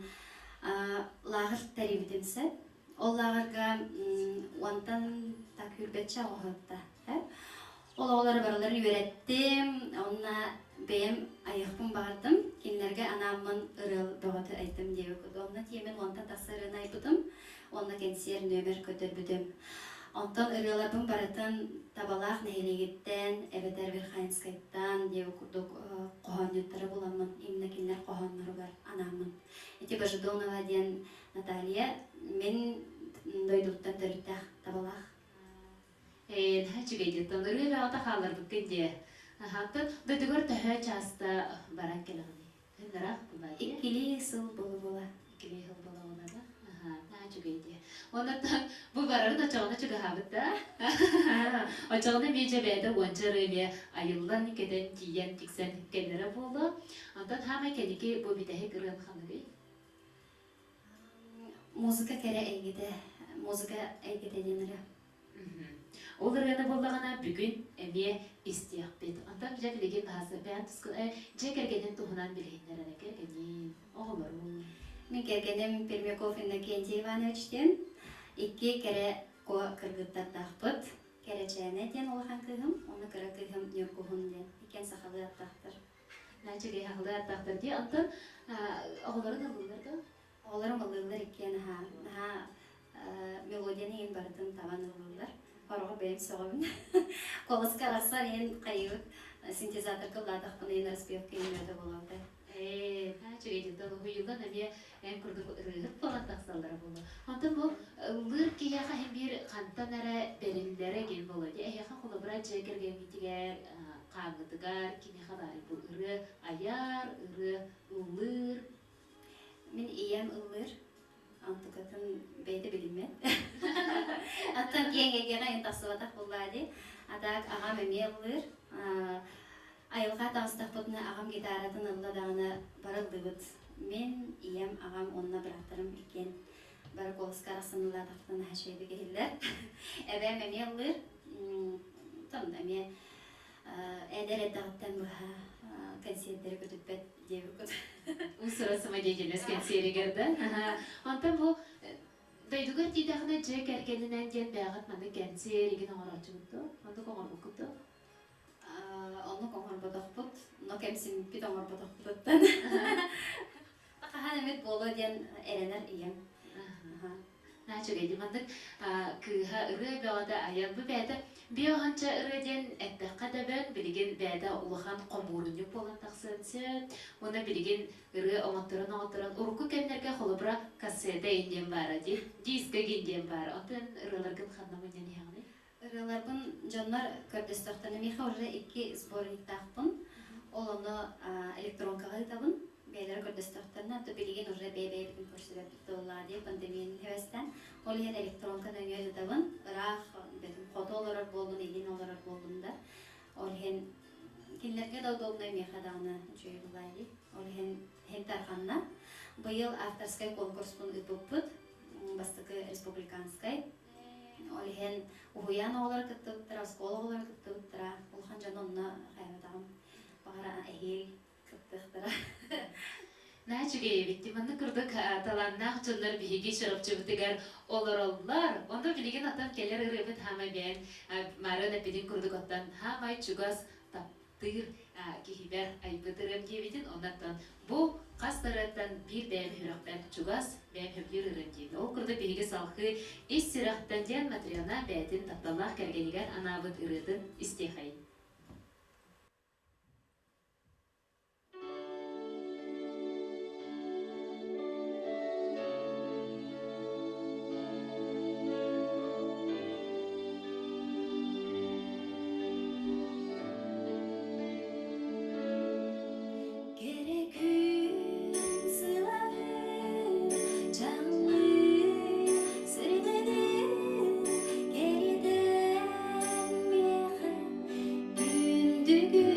лааҕыр тэрийбитим сөп. Ол лааҕырга уонтан так сүүрбэччэ оҕоһутта. Ол оҕолору барыларын үөрэттим, уонна бэйэм айыахпын баҕардым. Кинилэргэ анааммын ырыа бөҕөтө айдым диэбит. Онно тиэмин уонтан тахса ырыаны айбытым уонна кэнсиэр нүөмэр көтөрбүтүм. Онтон ырыаларбын барытын Табалаах нэһилиэгиттэн эбэтэр Верхоянскайтан диэбит курдук хоһоонньуттары буламмын, именно кинилэр хоһоонноругар анааммын. Ити Божедонова диэн Наталья мин дойдубуттан төрүттээх Табалаах. Ээ, наһаа үчүгэй диэттэн ырыа бөҕөтө хаалларбыккын дии. Аһааттан дойдугар төһө чааста баран кэлэҕиний? Ыраах буолла дии. Иккилии сыл буола-буола. Иккилии сыл буола-буола да? Аһаа, наһаа үчүгэй дии. Оннуттан бу барарын оччоҕуна чугаһаабыт да? Оччоҕуна эмиэ дьэ бэйэтэ уонча ырыа эмиэ айыллан, кэтэн, тиийэн, тиксэн кэллэрэ буолуо. Онтон хаамай кэнники бу бүтэһик ырыан ханныгый? Музыка кэрэ эйгэтэ, музыка эйгэтэ диэн ырыа. Ол ырыаны буоллаҕына бүгүн эмиэ истиэхпит. Онтон дьэ билигин бэйэн тускун дьиэ кэргэнин туһунан билиһиннэр эрэ кэргэниин, оҕолорун. Мин кэргэним Пермяков Иннокентий Иванович диэн икки кэрэ куо кыргыттардаахпыт. Кэрэчээнэ диэн улахан кыыһым, уонна кыра кыыһым Ньургуһун диэн. Иккиэн сахалыы аттаахтар. Наачыгай сахалыы аттаахтар дии. Онтон оҕолорун ыллыыллар дуо? Оҕолорум ыллыыллар иккиэн наһаа наһаа мелодияны иһин барытын табан ыллыыллар. Хороҕо бэйэм сөҕөбүн. Куоласка арахсар иһин хайыыбыт синтезаторга ыллаатахпына иһин распевка иһин өтө буолабыта. Ээ, үчүгэй дьонтон уһуйуллан эмиэ эн курдук ырыаһыт буолан тахсаллара буолуо. Онтон бу ыллыыр киһиэхэ иһин биир хантан эрэ бэриллэрэ диэн буолуо дии. Эһиэхэ холобура дьиэ кэргэҥҥитигэр, хааҥҥытыгар кимиэхэ баарый бу ырыа айар, ырыа ыллыыр? Мин ийэм ыллыыр, онтукатын бэйэтэ билиммэт. Оттон киэҥ эйгэҕэ эн тахсыбатах буоллаа дии. А так аҕам эмиэ ыллыыр. Айылҕа таҕыстахпытына аҕам гитаратын ылла даҕаны бары ыллыыбыт. Мин, ийэм, аҕам уонна бырааттарым иккиэн бары куоласка арахсан ыллаатахпытына наһаа үчүгэйдик иһиллэр. Эбээм эмиэ ыллыыр. Там эмиэ эдэр эрдэҕиттэн быһа кэнсиэрдэри көтүппэт диэбиккит. Уус-уран самодеятельность кэнсиэригэр да. Онтон бу дойдугар тиийдэххинэ дьиэ кэргэнинэн диэн бэйэҕит маннык кэнсиэр игин оҥорооччугут дуо? Оннук оҥорбуккут дуо? Оннук оҥорботохпут, но кэмсиммиппит оҥорботохпутуттан. Хаһан эмит буолуо диэн эрэнэр ийэм. Наһаа үчүгэй дии. Маннык кыыһа ырыа бөҕөтө айан бу бэйэтэ биоһанча ырыа диэн эттэххэ дөбөҥ, билигин бэйэтэ улахан хомуурунньук буолан тахсыан сөп. Уонна билигин ырыа оҥотторон-оҥотторон урукку кэмнэргэ холобура кассета иһин диэн баара дии, диска игин диэн баара. Оттон ырыаларгын ханна мунньан иһэҕиний? Ырыаларбын дьоннор көрдөстөхтөрүнэ миэхэ уже икки сборниктаахпын. Ол ону электронкаҕа ыытабын. Бэйэлэрэ көрдөстөхтөрүнэ, то билигин уже бэйэ-бэйэбитин көрсүбэппит буоллаҕа дии, пандемияны хэвэстэн. Ол иһин электронка нөҥүө ыытабын. Ыраах бэтим хоту олорор буоллун, илин олорор буоллун да. Ол иһин кинилэргэ да удобнай, миэхэ даҕаны үчүгэй буоллаҕа дии. Ол иһин иһин тарҕанна. Быйыл авторскай конкурспун ыыппыппыт. Бастакы республиканскай. Ол иһин уһуйаан оҕолоро кыттыбыттара, оскуола оҕолоро кыттыбыттара. Улахан дьон онно хайабатаҕым. Баҕар эһиил кыттыахтара. Наһаа үчүгэй эбит. Маннык курдук талааннаах дьоннор биһиги Чурапчыбытыгар олороллор. Онно билигин оттон кэлэр ырыабыт хаамай бэйэн Марын эппитин курдук оттон хаамай чугас таптыыр киһибэр айбыт ырыам диэбитин, оннуттан бу хас да ырыаттан биир бэйэм сүрэхпэр чугас, бэйэм сөбүлүүр ырыам диэн. Ол курдук биһиги салҕыы ис сүрэхтэн диэн Матрена бэйэтин тапталлаах кэргэнигэр анаабыт ырыатын истиэхэйин. Кэрэ күн сылаһын чаҥыы сирдэнин кэритэн миэхэ күндүгүн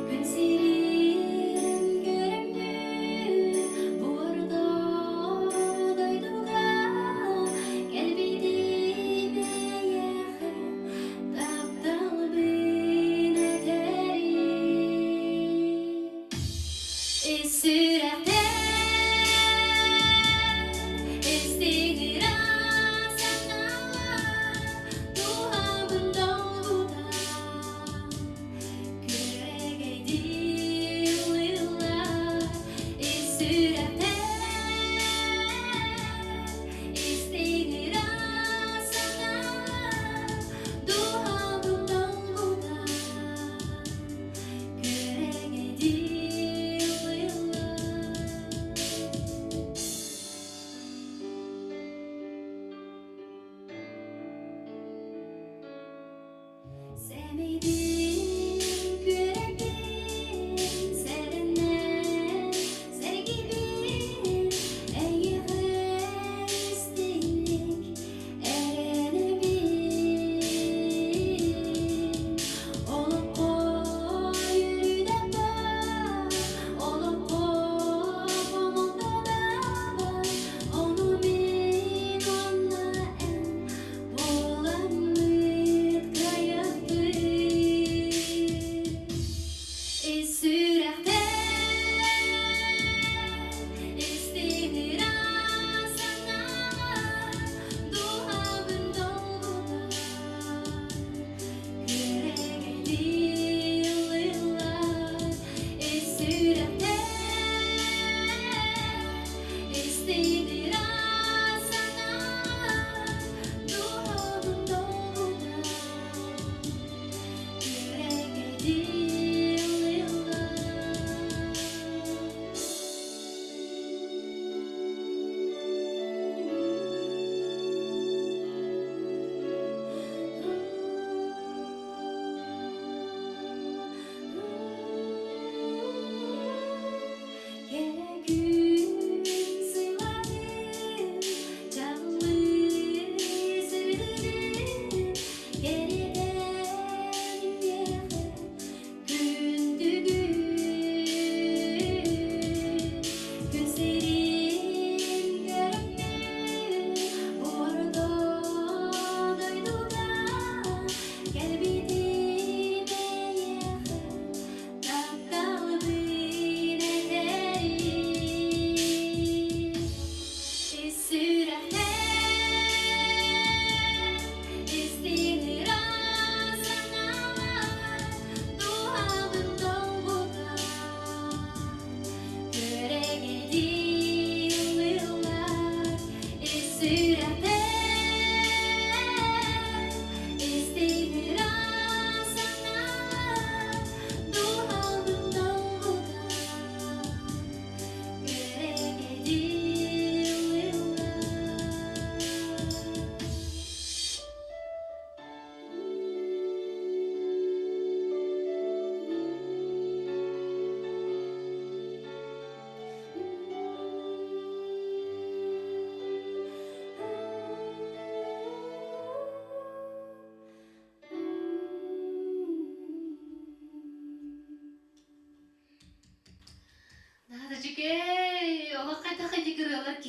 күн сирин көрөммүн буордо дойдуга кэлбитим эйиэхэ Тапталбын этэрин Ис сүрэхтэн истиҥ ыраас санаалар Дууһабын долгутар.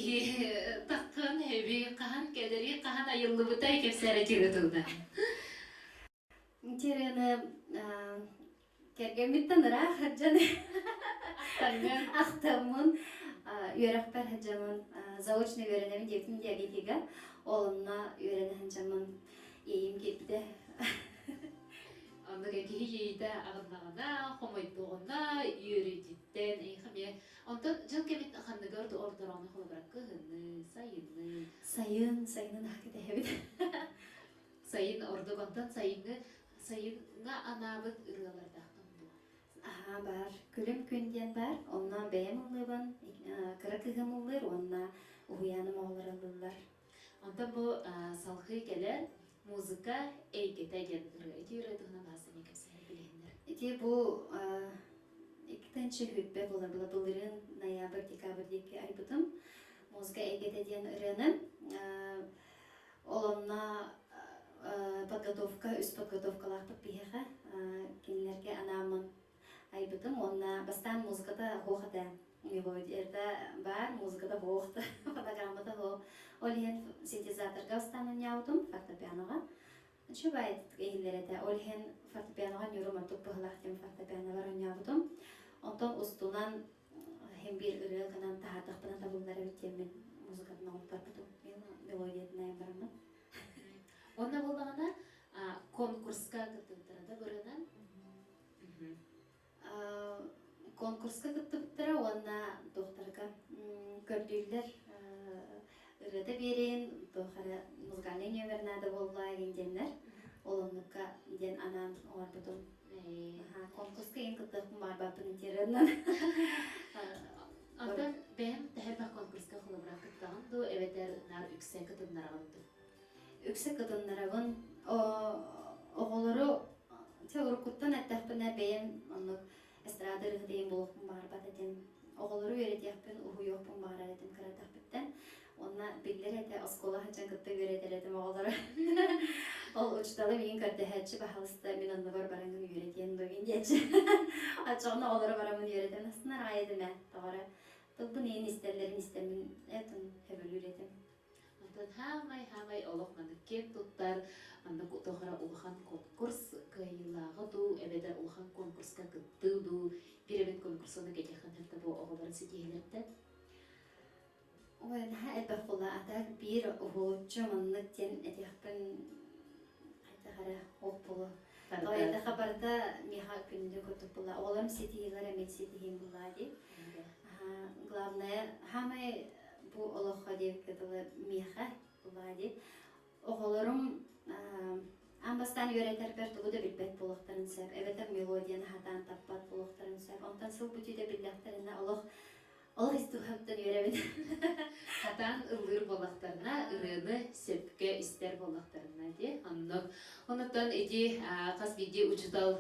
киһи таххан эби хаһан кэлэри хаһан айыллыбытай кэпсээрэ тирытылна. Тирыны кэргэммиттэн ыраах сылдьан ахтаммын үөрэхпэр сылдьаммын заочно үөрэнэбин диэбитим диабетига ол онно үөрэнэ сылдьаммын иэйим киирбитэ. Оннук киһи иэйиитэ аҕыннаҕына, хомойдоҕуна, үөрүүтүттэн эйиэхэ эмиэ Онтон дьыл кэмин ханныгар ордороҕуна холобура кыһыны, сайыны. Сайын, сайынын аһа кэтэһэбит. Сайын ордук онтон сайыҥҥы сайыҥҥа анаабыт ырыалардааххын дуо? Аһаа баар. Күлүм күн диэн баар. Онно бэйэм ыллыыбын, кыра кыһым ыллыыр уонна уһуйааным оҕолоро ыллыыллар. Онтон бу салгыы кэлэр музыка эйгэтэ диэн ырыа. Ити ырыа туһунан баҕас эмиэ кэпсээн билиһиннэр. Ити бу иккитинчи сүүрбэ буолар была былырыын ноябрь декабрь диэки айбытым. Музыка эйгэтэ диэн ырыаны. Ол онно подготовка, үс подготовкалаахпыт биһиэхэ. Кинилэргэ анааммын айбытым уонна бастаан музыката суох этэ. Мелодията баар, музыката суох, фонограммата суох. Ол иһин синтезаторга бастаан оонньообутум, фортепианоҕа. Үчүгэй иһиллэр этэ. Ол иһин фортепианоҕа ньурум ордук быһылаах диэн фортепианобар оонньообутум. Онтон устунан иһин биир ырыа гынан таһаардахпына табыллар эбит диэммин музыкатын оҥотторбутум. Мелодиятын айан бараммын. Уонна буоллаҕына конкурска кыттыбыттара да бырынан? Конкурска кыттыбыттара уонна туохтарга көрдүүллэр ырыата биэрин, туох эрэ музыкальнай нүөмэр наада буолла игин диэннэр ол оннукка диэн анаан оҥорбутум. Конкурска иин кыттыахпын баҕарбаппын интернан. Онтон бэйэм тэһэрбэх конкурска холобура кыттаҕын дуу эбэтэр наар үксэ кытыннараҕын дуу? Үксэ кытыннарабын. Оҕолору чэ уруккуттан эттэхпинэ бэйэм оннук эстрада ырыаһыт ийэм буолуохпун баҕарбат этим. Оҕолору үөрэтиэхпин, уһуйуохпун баҕарар этим кыра эрдэхпиттэн. Уонна биллэр этэ, оскуола сылдьан кытта үөрэтэр этим оҕолору. Ол учууталым миигин көрдөһөөччү, баһаалыста, мин оннубар бараҥҥын үөрэтиэн дуо диэччи. Оччоҕуна оҕолору бараммын үөрэтэн астынар аҕай этим ээ, тоҕо эрэ. Тылбын иһин истэллэрин истэммин этин сөбүлүүр этим. Онтон хаамай-хаамай олох маннык киэн туттар, маннык тоҕо улахан конкурс кыайыылааҕа дуу, эбэтэр улахан конкурска кыттыы дуу, биир эбит конкурсаны кэтиэххин сөп бу оҕолорун ситиһиилэриттэн? Ой, наһаа элбэх буолла. А так биир уһулуччу маннык диэн этиэхпин хайдах эрэ ох буолуо. Тоҕо диэтэххэ барыта миэхэ күндү курдук буолла. Оҕолорум ситиһиилэрэ эмиэ ситиһиим буоллаа дии. Главное, хаамай бу олоххо диэбиккэ дылы миэхэ буоллаа дии. Оҕолорум аан бастаан үөрэтэрбэр тугу да билбэт буолуохтарын сөп, эбэтэр мелодияны сатаан таппат буолуохтарын сөп. Онтон сыл бүтүүтэ биллэхтэринэ олох олох ис дууһабыттан үөрэбин. Сатаан ыллыыр буоллахтарына, ырыаны сөпкө истэр буоллахтарына дии. Оннук. Онуттан ити хас биирдии учуутал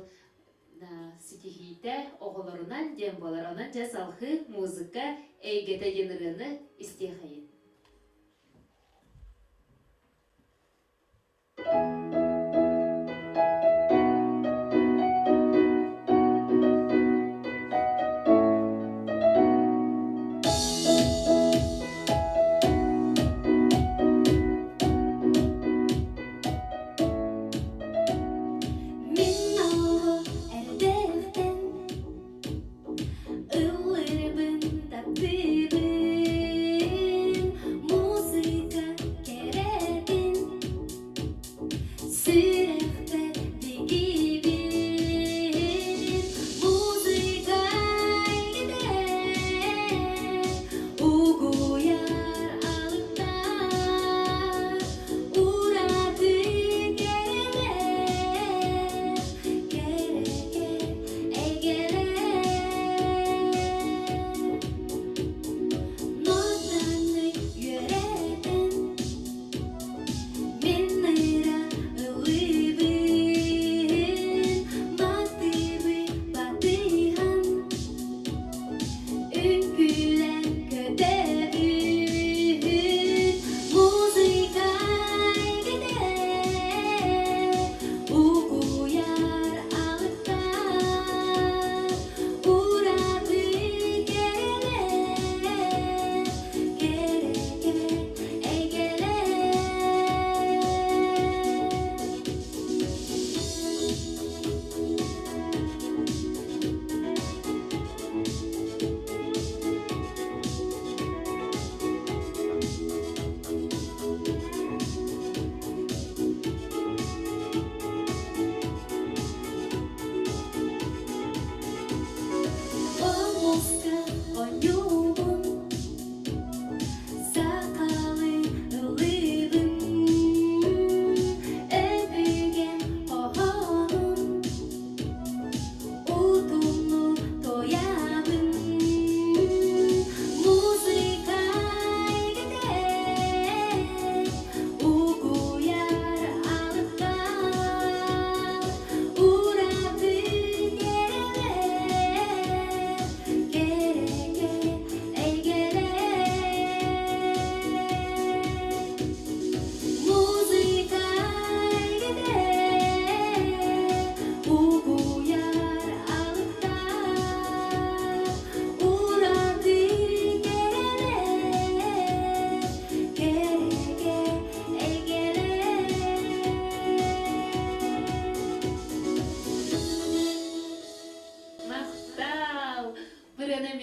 ситиһиитэ оҕолорунан диэн буолар. Онон дьэ салҕыы музыка эйгэтэ диэн ырыаны истиэхэйин. Мин оҕо эрдэхтэн ыллыырбын таптыыбын.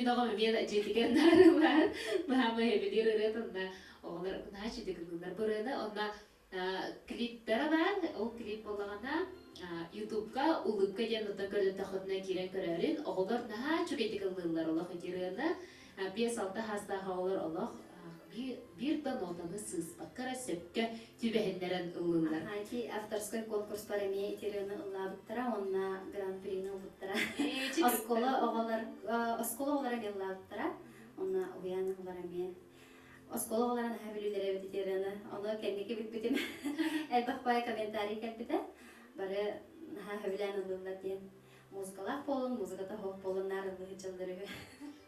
Мин оҕом эмиэ дьиэтигэр наарылаан баһаама эбилиир ырыат онно оҕолор наһаа үчүгэй гыннылар бу ырыаны онно клиптара баар ол клип буоллаҕына ютубка улыбка диэн оттон көрдөттөххүтүнэ киирэн көрөөрүн оҕолор наһаа үчүгэйдик ыллыыллар олох ити ырыаны 5-6 саастаах оҕолор олох биир да нотаны сыыспакка эрэ сөпкө түбэһиннэрэн ыллыыллар. Ити авторской конкурспар эмиэ ити ырыаны ыллаабыттара уонна гран-прини ылбыттара. Оскуола оҕолор оскуола оҕолоро эмиэ ыллаабыттара. Уонна уһуйаан оҕолоро эмиэ. Оскуола оҕолоро наһаа бүлүүлэрэ эбит ити ырыаны. Ону кэнники билбитим. Элбэх баай комментарий кэлбитэ. Бары наһаа сөбүлээн ыллыыллар диэн. Музыкалаах буолун, музыката суох буолун наар ыллыы сылдьаллар үһү.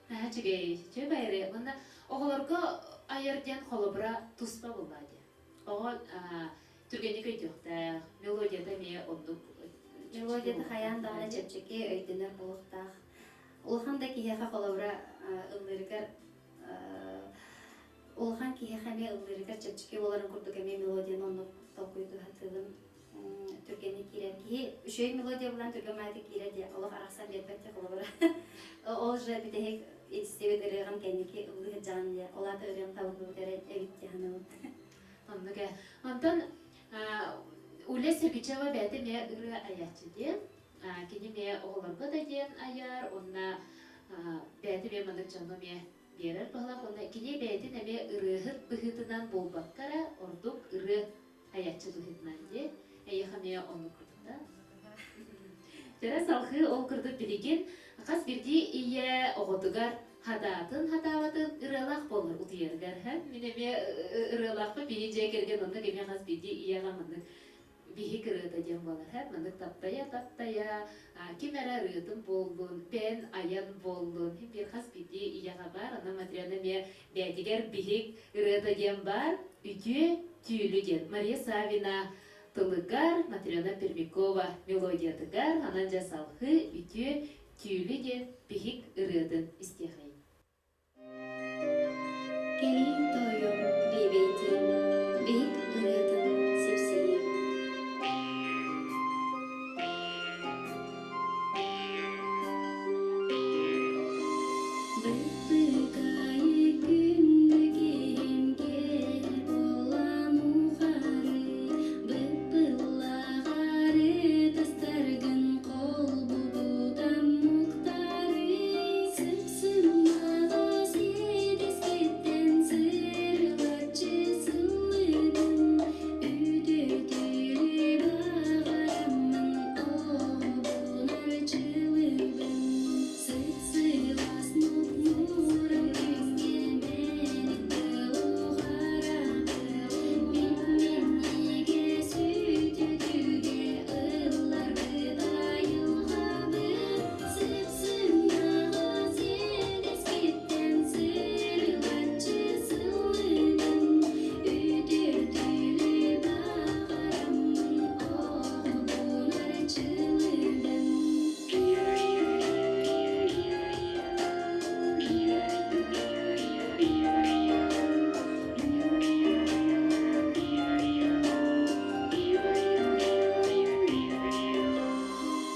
Наһаа үчүгэй, үчүгэй байыры. Уонна оҕолорго айар диэн холобура туспа буоллаа диэн. Оҕо түргэнник өйдүөхтээх, мелодията эмиэ оннук. Мелодията хайаан даҕаны чэпчэки өйдөнөр буолуохтаах. Улахан да киһиэхэ холобура ыллыырыгар улахан киһиэхэ эмиэ ыллыырыгар чэпчэки буоларын курдук эмиэ мелодияны оннук толкуйдуу сатыыбын. Түргэнник киирэр киһи үчүгэй мелодия булан түргэн маайдык киирэр диye олох арахсан биэрбэт диye холобура. Ол же бүтэһик истибит ырыаҕым кэнники ыллыы сылдьаҕын диye ол аата ырыам табыллыбыт эрэ эбит диye саныыбын. Оннук ээ. Онтон Уля Сергучева бэйэтэ эмиэ ырыа айааччы диэн. Кини эмиэ оҕолорго да диэн айар, уонна бэйэтэ эмиэ маннык дьону эмиэ биэрэр быһылаах. Уонна кини бэйэтин эмиэ ырыаһыт быһыытынан буолбакка эрэ, ордук ырыа айааччы быһыытынан дии. Эйиэхэ эмиэ оннук курдук да? Дьэрэ салхыы ол курдук билигин хас биирдии ийэ оҕотугар хатаатын хатаабатын ырыалаах буолар утуйарыгар һэ мин эмиэ ырыалаахпын биһи дьиэ кэргэн оннук эмиэ хас биирдии ийэҕэ маннык биһик ырыата диэн буолар һэ маннык таптайа таптайа ким эрэ ырыатын буоллун бэйэн айан буоллун биир хас биирдии ийэҕэ баар онон Матрена эмиэ бэйэтигэр биһик ырыата диэн баар үтүө түүлү диэн Мария Савина тылыгар Матрена Пермякова мелодиятыгар анан дьэ салхыы үтүө түүлү диэн биһик ырыатын истиэхэйин. Кэлиий тоойуом биэбэйдиэм, биһик ырыатын сипсийиэм. Быппыкайы күндү киһим киэһэ буолан ухары, быппыллаҕары тастаргын холбубутам муктары, сып-сымнаҕас иэдэскиттэн сырылаччы сыллыгын, үтүөтүлү баҕараммын оҕобун арчылыыбын. Сып-сылаас муп-муурам күҥҥэ мэник тылуҕараҕын, Мин-минньигэс үтүтүгэ ылларбыт айылҕабыт, Сып-сымнаҕас иэдэскиттэн сырылаччы сыллыгын, Үтүөтүлү баҕараммын оҕобун арчылыыбын.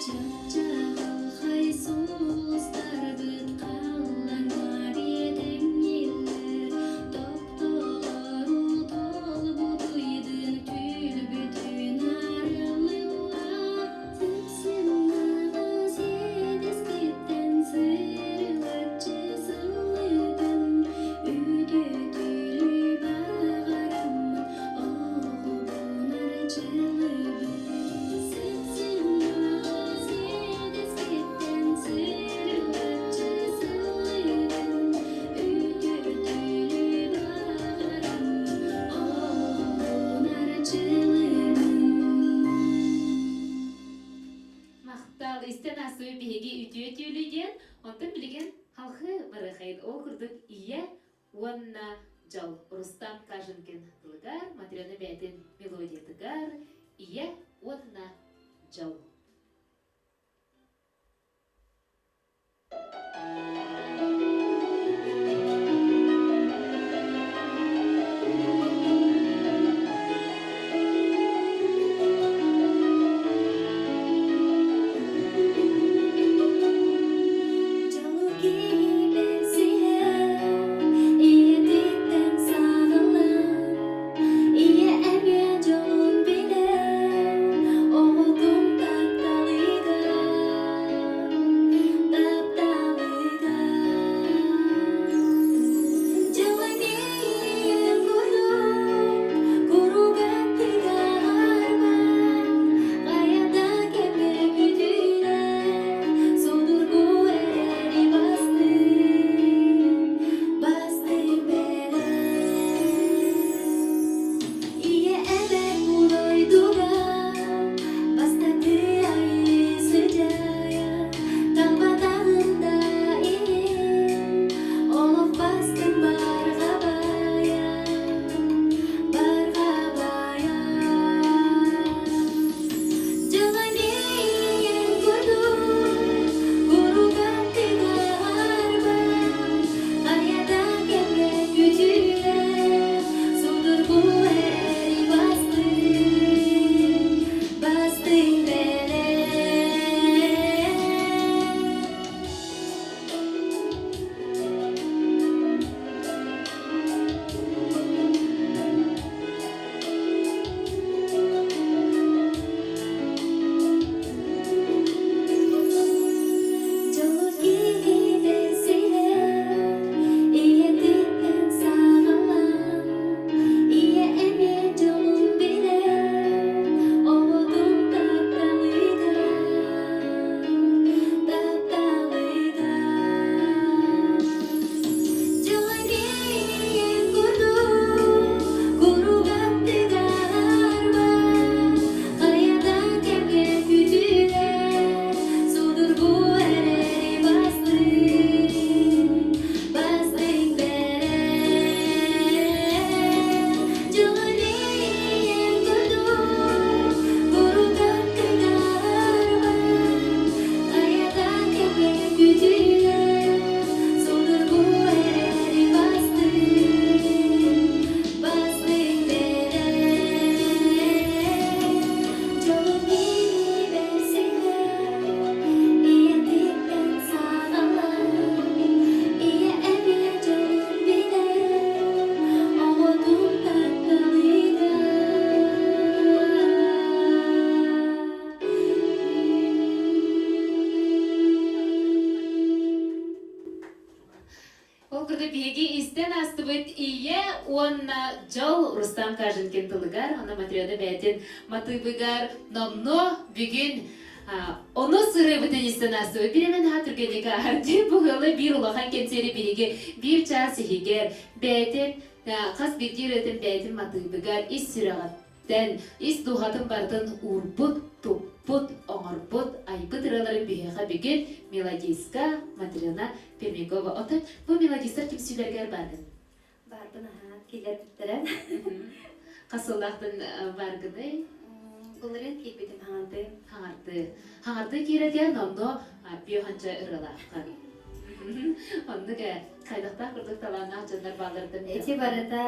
Чап-чаҕылхай сулустарбыт халлаҥҥа биэтэҥнииллэр, Топтолору толбутуйдун түүл-бүтүн арыллыллар. Сып-сымнаҕас иэдэскиттэн сырылаччы сыллыгын, Үтүөтүлү баҕараммын оҕобун арчылыыбын. Сып-сымнаҕас иэдэскиттэн сырылаччы сыллыгын, Үтүөтүлү баҕараммын оҕобун арчылыыбын. Махтал, истэн аасыбыт биһиги үтүө түүлү диэн, онтон билигин халхы барыахайын ол курдук ийэ уонна дьол Рустам Каженкин тылыгар, Матрена бэйэтин мелодиятыгар ийэ уонна дьол. Дьолу киһи курдук биһиги истэн астыбыт Ийэ уонна Дьол Рустам Каженкин тылыгар, онно Матрена бэйэтин матыыбыгар номнуо бүгүн ону сырыыбытын истэн астыбыт. Бириэмэ наһаа түргэнник ааһар дии. Бу ыалы биир улахан кэнсиэри биһиги биир чаас иһигэр бэйэтин хас биирдии ырыатын бэйэтин матыыбыгар ис сүрэҕиттэн Тэн, ис дууһатын барытын уурбут, туппут, оҥорбут, айбыт ырыаларын биһиэхэ бүгүн мелодистка Матрена Пермякова. Оттон бу мелодистар түмсүүлэригэр бааргын? Баарбын аһаа, киллэрбиттэрэ. Хас сыллаахтан бааргыный? Былырыын киирбитим хаҥардыы. Хаҥардыы. Хаҥардыы киирэргэр номнуо биоханча ырыалааххын. Оннук ээ, хайдахтаах курдук талааннаах дьоннор баалларыттан Ити барыта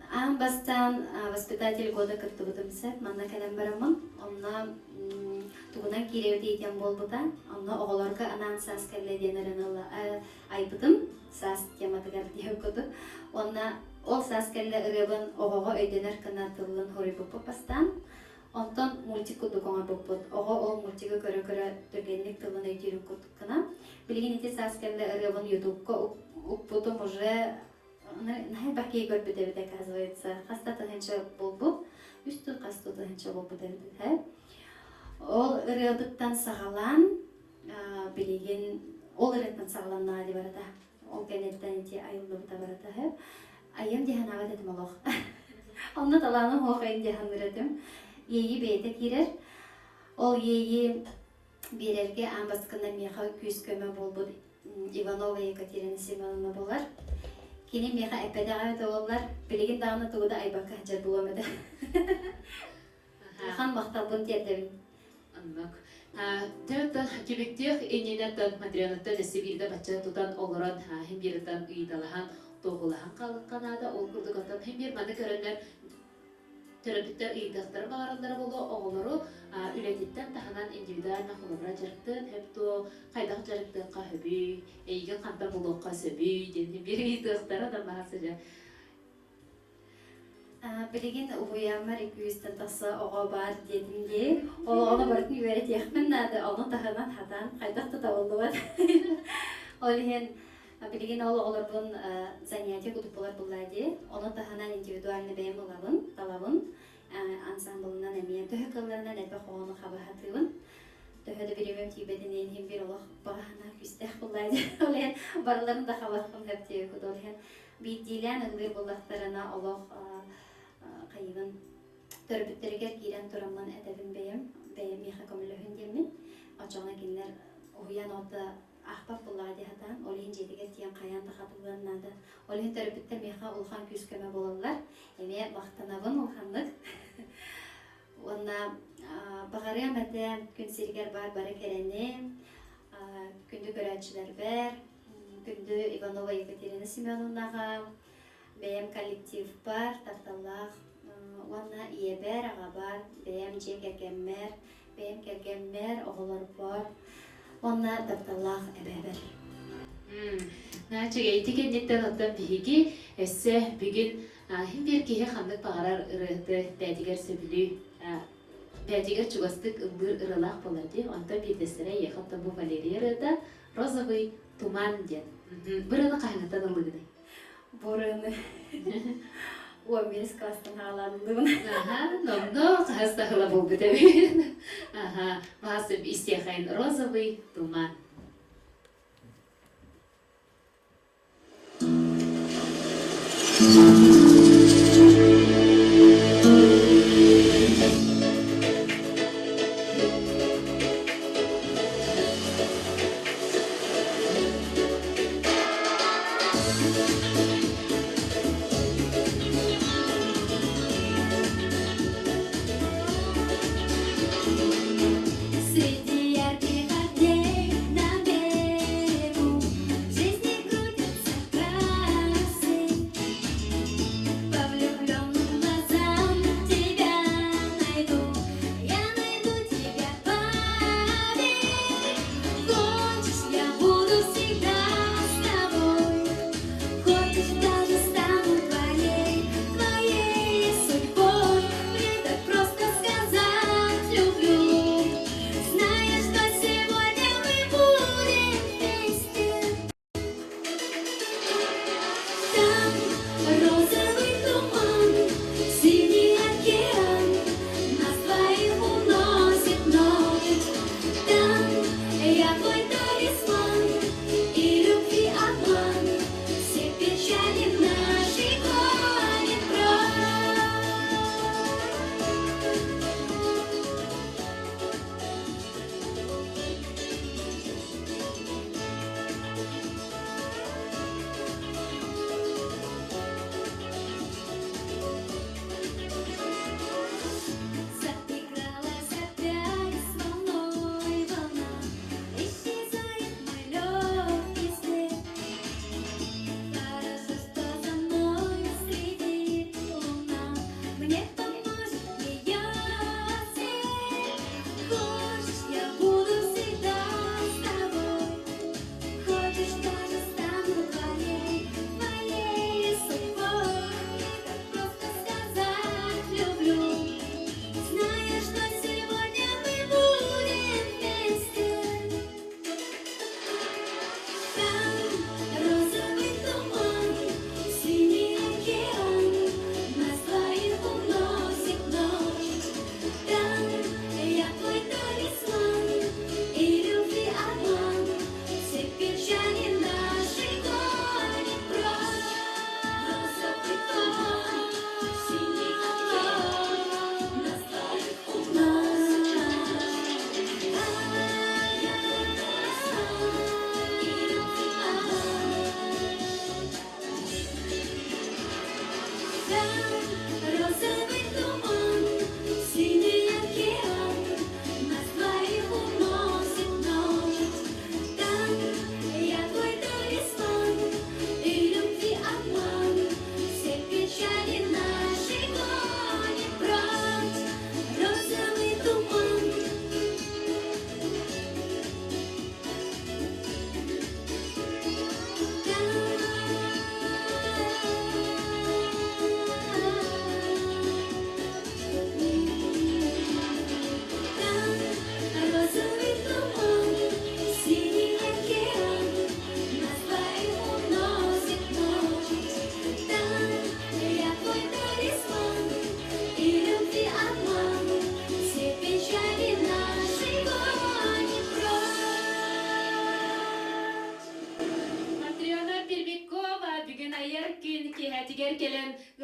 Аан бастаан воспитатель года кыттыбытым сөп. Манна кэлэн бараммын, онно тугунан киирэбит иитиэн буолбута. Онно оҕолорго анаан саас кэллэ диэн ырыаны айбытым. Саас тематыгар диэн курдук. Уонна ол саас кэллэ ырыабын оҕоҕо өйдөнөр гына тыллын хоруйбуппут бастаан. Онтон мультик курдук оҥорбуппут. Оҕо ол мультигы көрө-көрө түргэнник тылын өйдүүрүн курдук гына. Билигин ити саас кэллэ ырыабын ютубка укпутум уже наһаа бакей көрбүт эбит оказывается. Хас да тыһыынча буолбут. Үс тыл хас да тыһыынча буолбут эбит этэ. Ол ырыабыттан саҕалаан билигин ол ырыаттан саҕаланнаҕа дии барыта. Ол кэнниттэн ити айыллыбыта барыта. Айым дии санаабат этим олох. Онно талааным суох айым дии саныыр этим. Иэйии бэйэтэ киирэр. Ол иэйии биэрэргэ аан бастакынан миэхэ күүс-көмө буолбут Иванова Екатерина Семеновна буолар. Кини миэхэ эппэтэҕэ эбитэ буоллар, билигин даҕаны тугу да айбакка сылдьар буолуом этэ. Улахан махталбын тиэрдэбин. Оннук. Төттөн түбүктүөх иннинэ Матренаттан өссө биирдэ бачча тутан олорон хин бииртан ыйыталаһан туоһулаһан хаалыахха наада. Ол курдук оттон хин биир маны көрөннөр төрөппүттэр ыйытыахтарын баҕараллара буолуо оҕолору үлэтиттэн таһынан индивидуально холобура дьарыктыан сөп дуо, хайдах дьарыктыахха сөбүй, эйигин хантан булуохха сөбүй диэн биир ыйытыахтара да баар сылдьар. Билигин уһуйааммар икки тахса оҕо баар диэтим дии. Ол оҕону барытын үөрэтиэхпин наада, ону таһынан хатаан хайдах да табыллыбат. Ол иһин билигин ол оҕолорбун занятие курдук буолар буллаа дии. Ону таһынан индивидуально бэйэм ылабын, талабын. Ансамблынан эмиэ төһө кыалларынан элбэх оҕону хаба сатыыбын. Төһө да бириэмэм тиийбэтин иһин биир олох баҕа санаа күүстээх буллаа дии. Ол иһин барыларын да хабахпын сөп диэбит. Ол иһин биирдиилээн ыллыыр буоллахтарына олох хайыыбын төрөппүттэригэр киирэн тураммын этэбин бэйэм бэйэм миэхэ көмөлөһүн диэммин оччоҕуна кинилэр уһуйаан оҕото аахпат буоллаҕа дии сатаан ол иһин дьиэтигэр тиийэн хайаан да хатыллыан наада ол иһин төрөппүттэр миэхэ улахан күүс-көмө буолаллар эмиэ махтанабын улаханнык уонна баҕарыам этэ күн сиригэр баар бары кэрэни күндү көрөөччүлэрбэр Күндү Иванова Екатерина Семеновнаҕа, бэйэм коллективпар, тапталлаах уонна ийэбэр, аҕабар, бэйэм дьиэ кэргэммэр, бэйэм кэргэммэр, оҕолорбор уонна тапталлаах эбээбэр. Наачык ити кэнниттэн оттон биһиги өссө бүгүн иһин биир киһи ханнык баҕарар ырыаһыты бэйэтигэр сөбүлүү бэйэтигэр чугастык ыллыыр ырыалаах буолар дии. Онтон биирдэстэрэ эйиэхэ оттон бу Валерия ырыата Розовый туман диэн. Бу ырыаны хаһыҥҥыттан ыллыгыный? Бу ырыаны 11 класстан хаалаан ыллыбын. Аха, номно хаһыс да ыла буолбут эбит. Аха, баасып истиэхэйин Розовый туман. Среди ярких огней на берегу Жизни крутятся красы.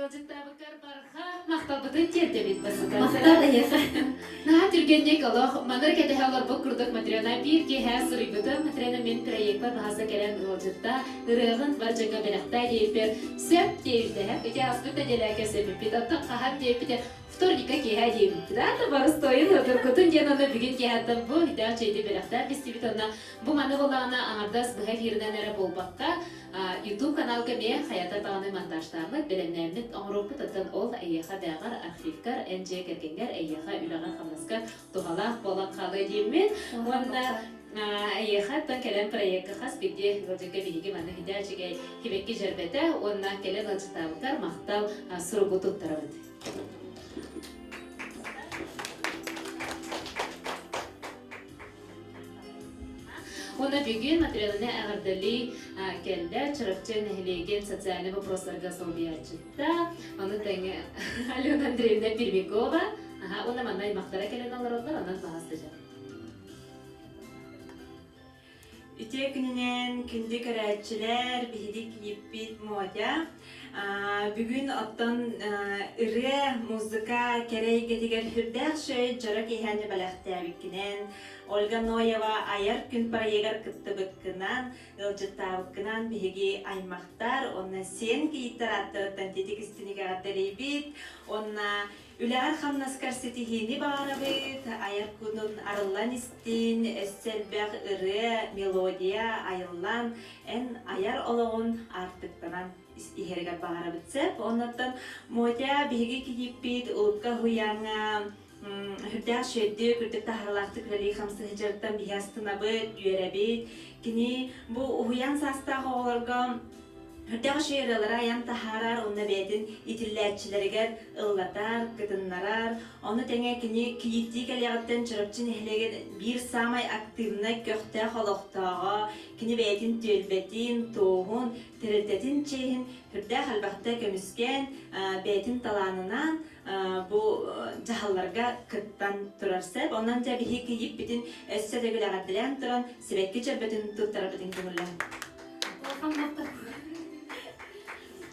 Ыалдьыттаабыккар барҕа махталбытын тиэрдэбит басыта. Махтал эйиэхэ. Наһаа түргэнник олох маныр кэтэһэ олорбут курдук Матрена биир киэһэ суруйбутум. Матрена мин проекпар баһаса кэлэн ыалдьытта ырыаҕын бар дьоҥҥо бэлэхтээ диэбиппэр сөп диэбитэ. Ити ааспыт нэдиэлэ кэпсэппиппит. Оттон хаһан диэбитэ вторникка киэһэ диэбиппит. Аата барыстойун ытыргытын диэн онно бүгүн киэһэттэн бу идээх чэйди бэлэхтээн бистибит онно бу маны буоллаҕына аҥардас быһа эфиринэн эрэ буолбакка YouTube каналга эмиэ хайата даҕаны монтажтааммыт, бэлэмнээммит оҥоруохпут, оттон ол эйиэхэ бэҕэр архивкар, эн дьиэ кэргэҥҥэр, эйиэхэ үлэҕэр-хамнаскар туһалаах буолан хаалыа диэммин. Уонна эйиэхэ оттон кэлэн проекка хас биирдии ыалдьыкка биһиги манна хидэ үчүгэй хибэкки дьэрбэтэ уонна кэлэн ыалдьыттаабыккар махтал суругу туттарабыт. Уонна бүгүн Матренаны эҕэрдэлии кэллэ Чурапчы нэһилиэгин социальнай вопростарга солбуйааччыта, ону тэҥэ Алена Андреевна Пермякова, уонна манна аймахтара кэлэн олороллор, онон баһа сылдьар. Үтүө күнүнэн күндү көрөөччүлэр, биһиги кийиппит Мотя. Бүгүн оттон ырыа, музыка кэрэ эйгэтигэр сүрдээх шөй дьоро киэһэни бэлэхтээбиккинэн, Ольга Ноева айар күн проегар кыттыбыккынан, ыалдьыттаабыккынан биһиги аймахтар уонна сиэн кийииттэр ааттарыттан титик истиник эҕэрдэлиибит уонна Үлэҕэр-хамнаскар ситиһиини баҕарабыт, айар кутун арыллан истин, өссө элбэх ырыа, мелодия айыллан, эн айар олоҕун аартыктанан иһэригэр баҕарабыт сөп. Оннуттан Мотя биһиги кийииппит Улыбка уһуйааҥҥа сүрдээх үчүгэйдик, үрдүк таһаарыылаахтык үлэлии хамсыы сылдьарыттан биһи астынабыт, үөрэбит. Кини бу уһуйаан саастаах оҕолорго Үрдээх үчүгэй ырыалары айан таһаарар уонна бэйэтин иитиллээччилэригэр ыллатар, кытыннарар. Ону тэҥэ кини кийииттии кэлиэҕиттэн Чурапчы нэһилиэгин биир саамай активнай, көхтөөх олохтооҕо, кини бэйэтин түөлбэтин, туоһун, тэрилтэтин чиэһин сүрдээх элбэхтэ көмүскээн, бэйэтин талаанынан бу дьаһалларга кыттан турар сөп. Онон дьэ биһиги кийииппитин өссө төгүл эҕэрдэлээн туран сибэкки чөрбөтүн туттарарбытын көҥүллээн. Улахан махтал.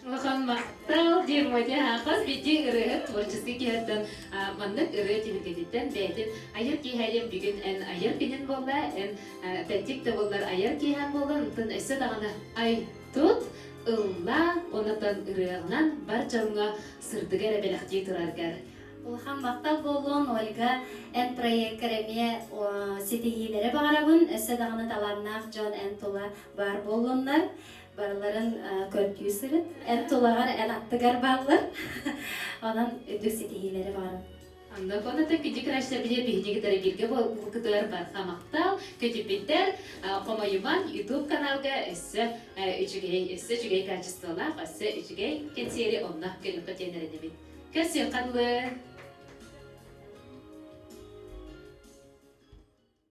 Улахан махтал диир Мотя хас биирдии ырыаһыт творческий киһиттэн маннык ырыа түһүлгэтиттэн бэйэтин айар киэһэлиэн бүгүн эн айар күнүн буолла, эн тэттик да буоллар айар киэһэм буолла, онтон өссө даҕаны ай тут, ылла, онотон ырыаҕынан бар дьоҥҥо сырдыгы эрэ бэлэхтии тураргар. Улахан махтал буолуон, Ольга, эн проеккар эмиэ ситиһиилэри баҕарабын, өссө даҕаны талааннаах дьон эн тула баар буоллуннар, барыларын көрдүү сырыт, эн тулаҕар, эн аттыгар бааллар. Онон үрдүк ситиһиилэри баҕарабын. Онно коната күндү көрөөччүлэрбитигэр биһиги кытары бииргэ буолбуккутугар барҕа махтал, көтүппүттэр хомойуман YouTube каналга өссө үчүгэй, өссө үчүгэй качестволаах, өссө үчүгэй кэнсиэри онно көрүөххэ диэн эрэнэбит. Көрсүөххэ дылы!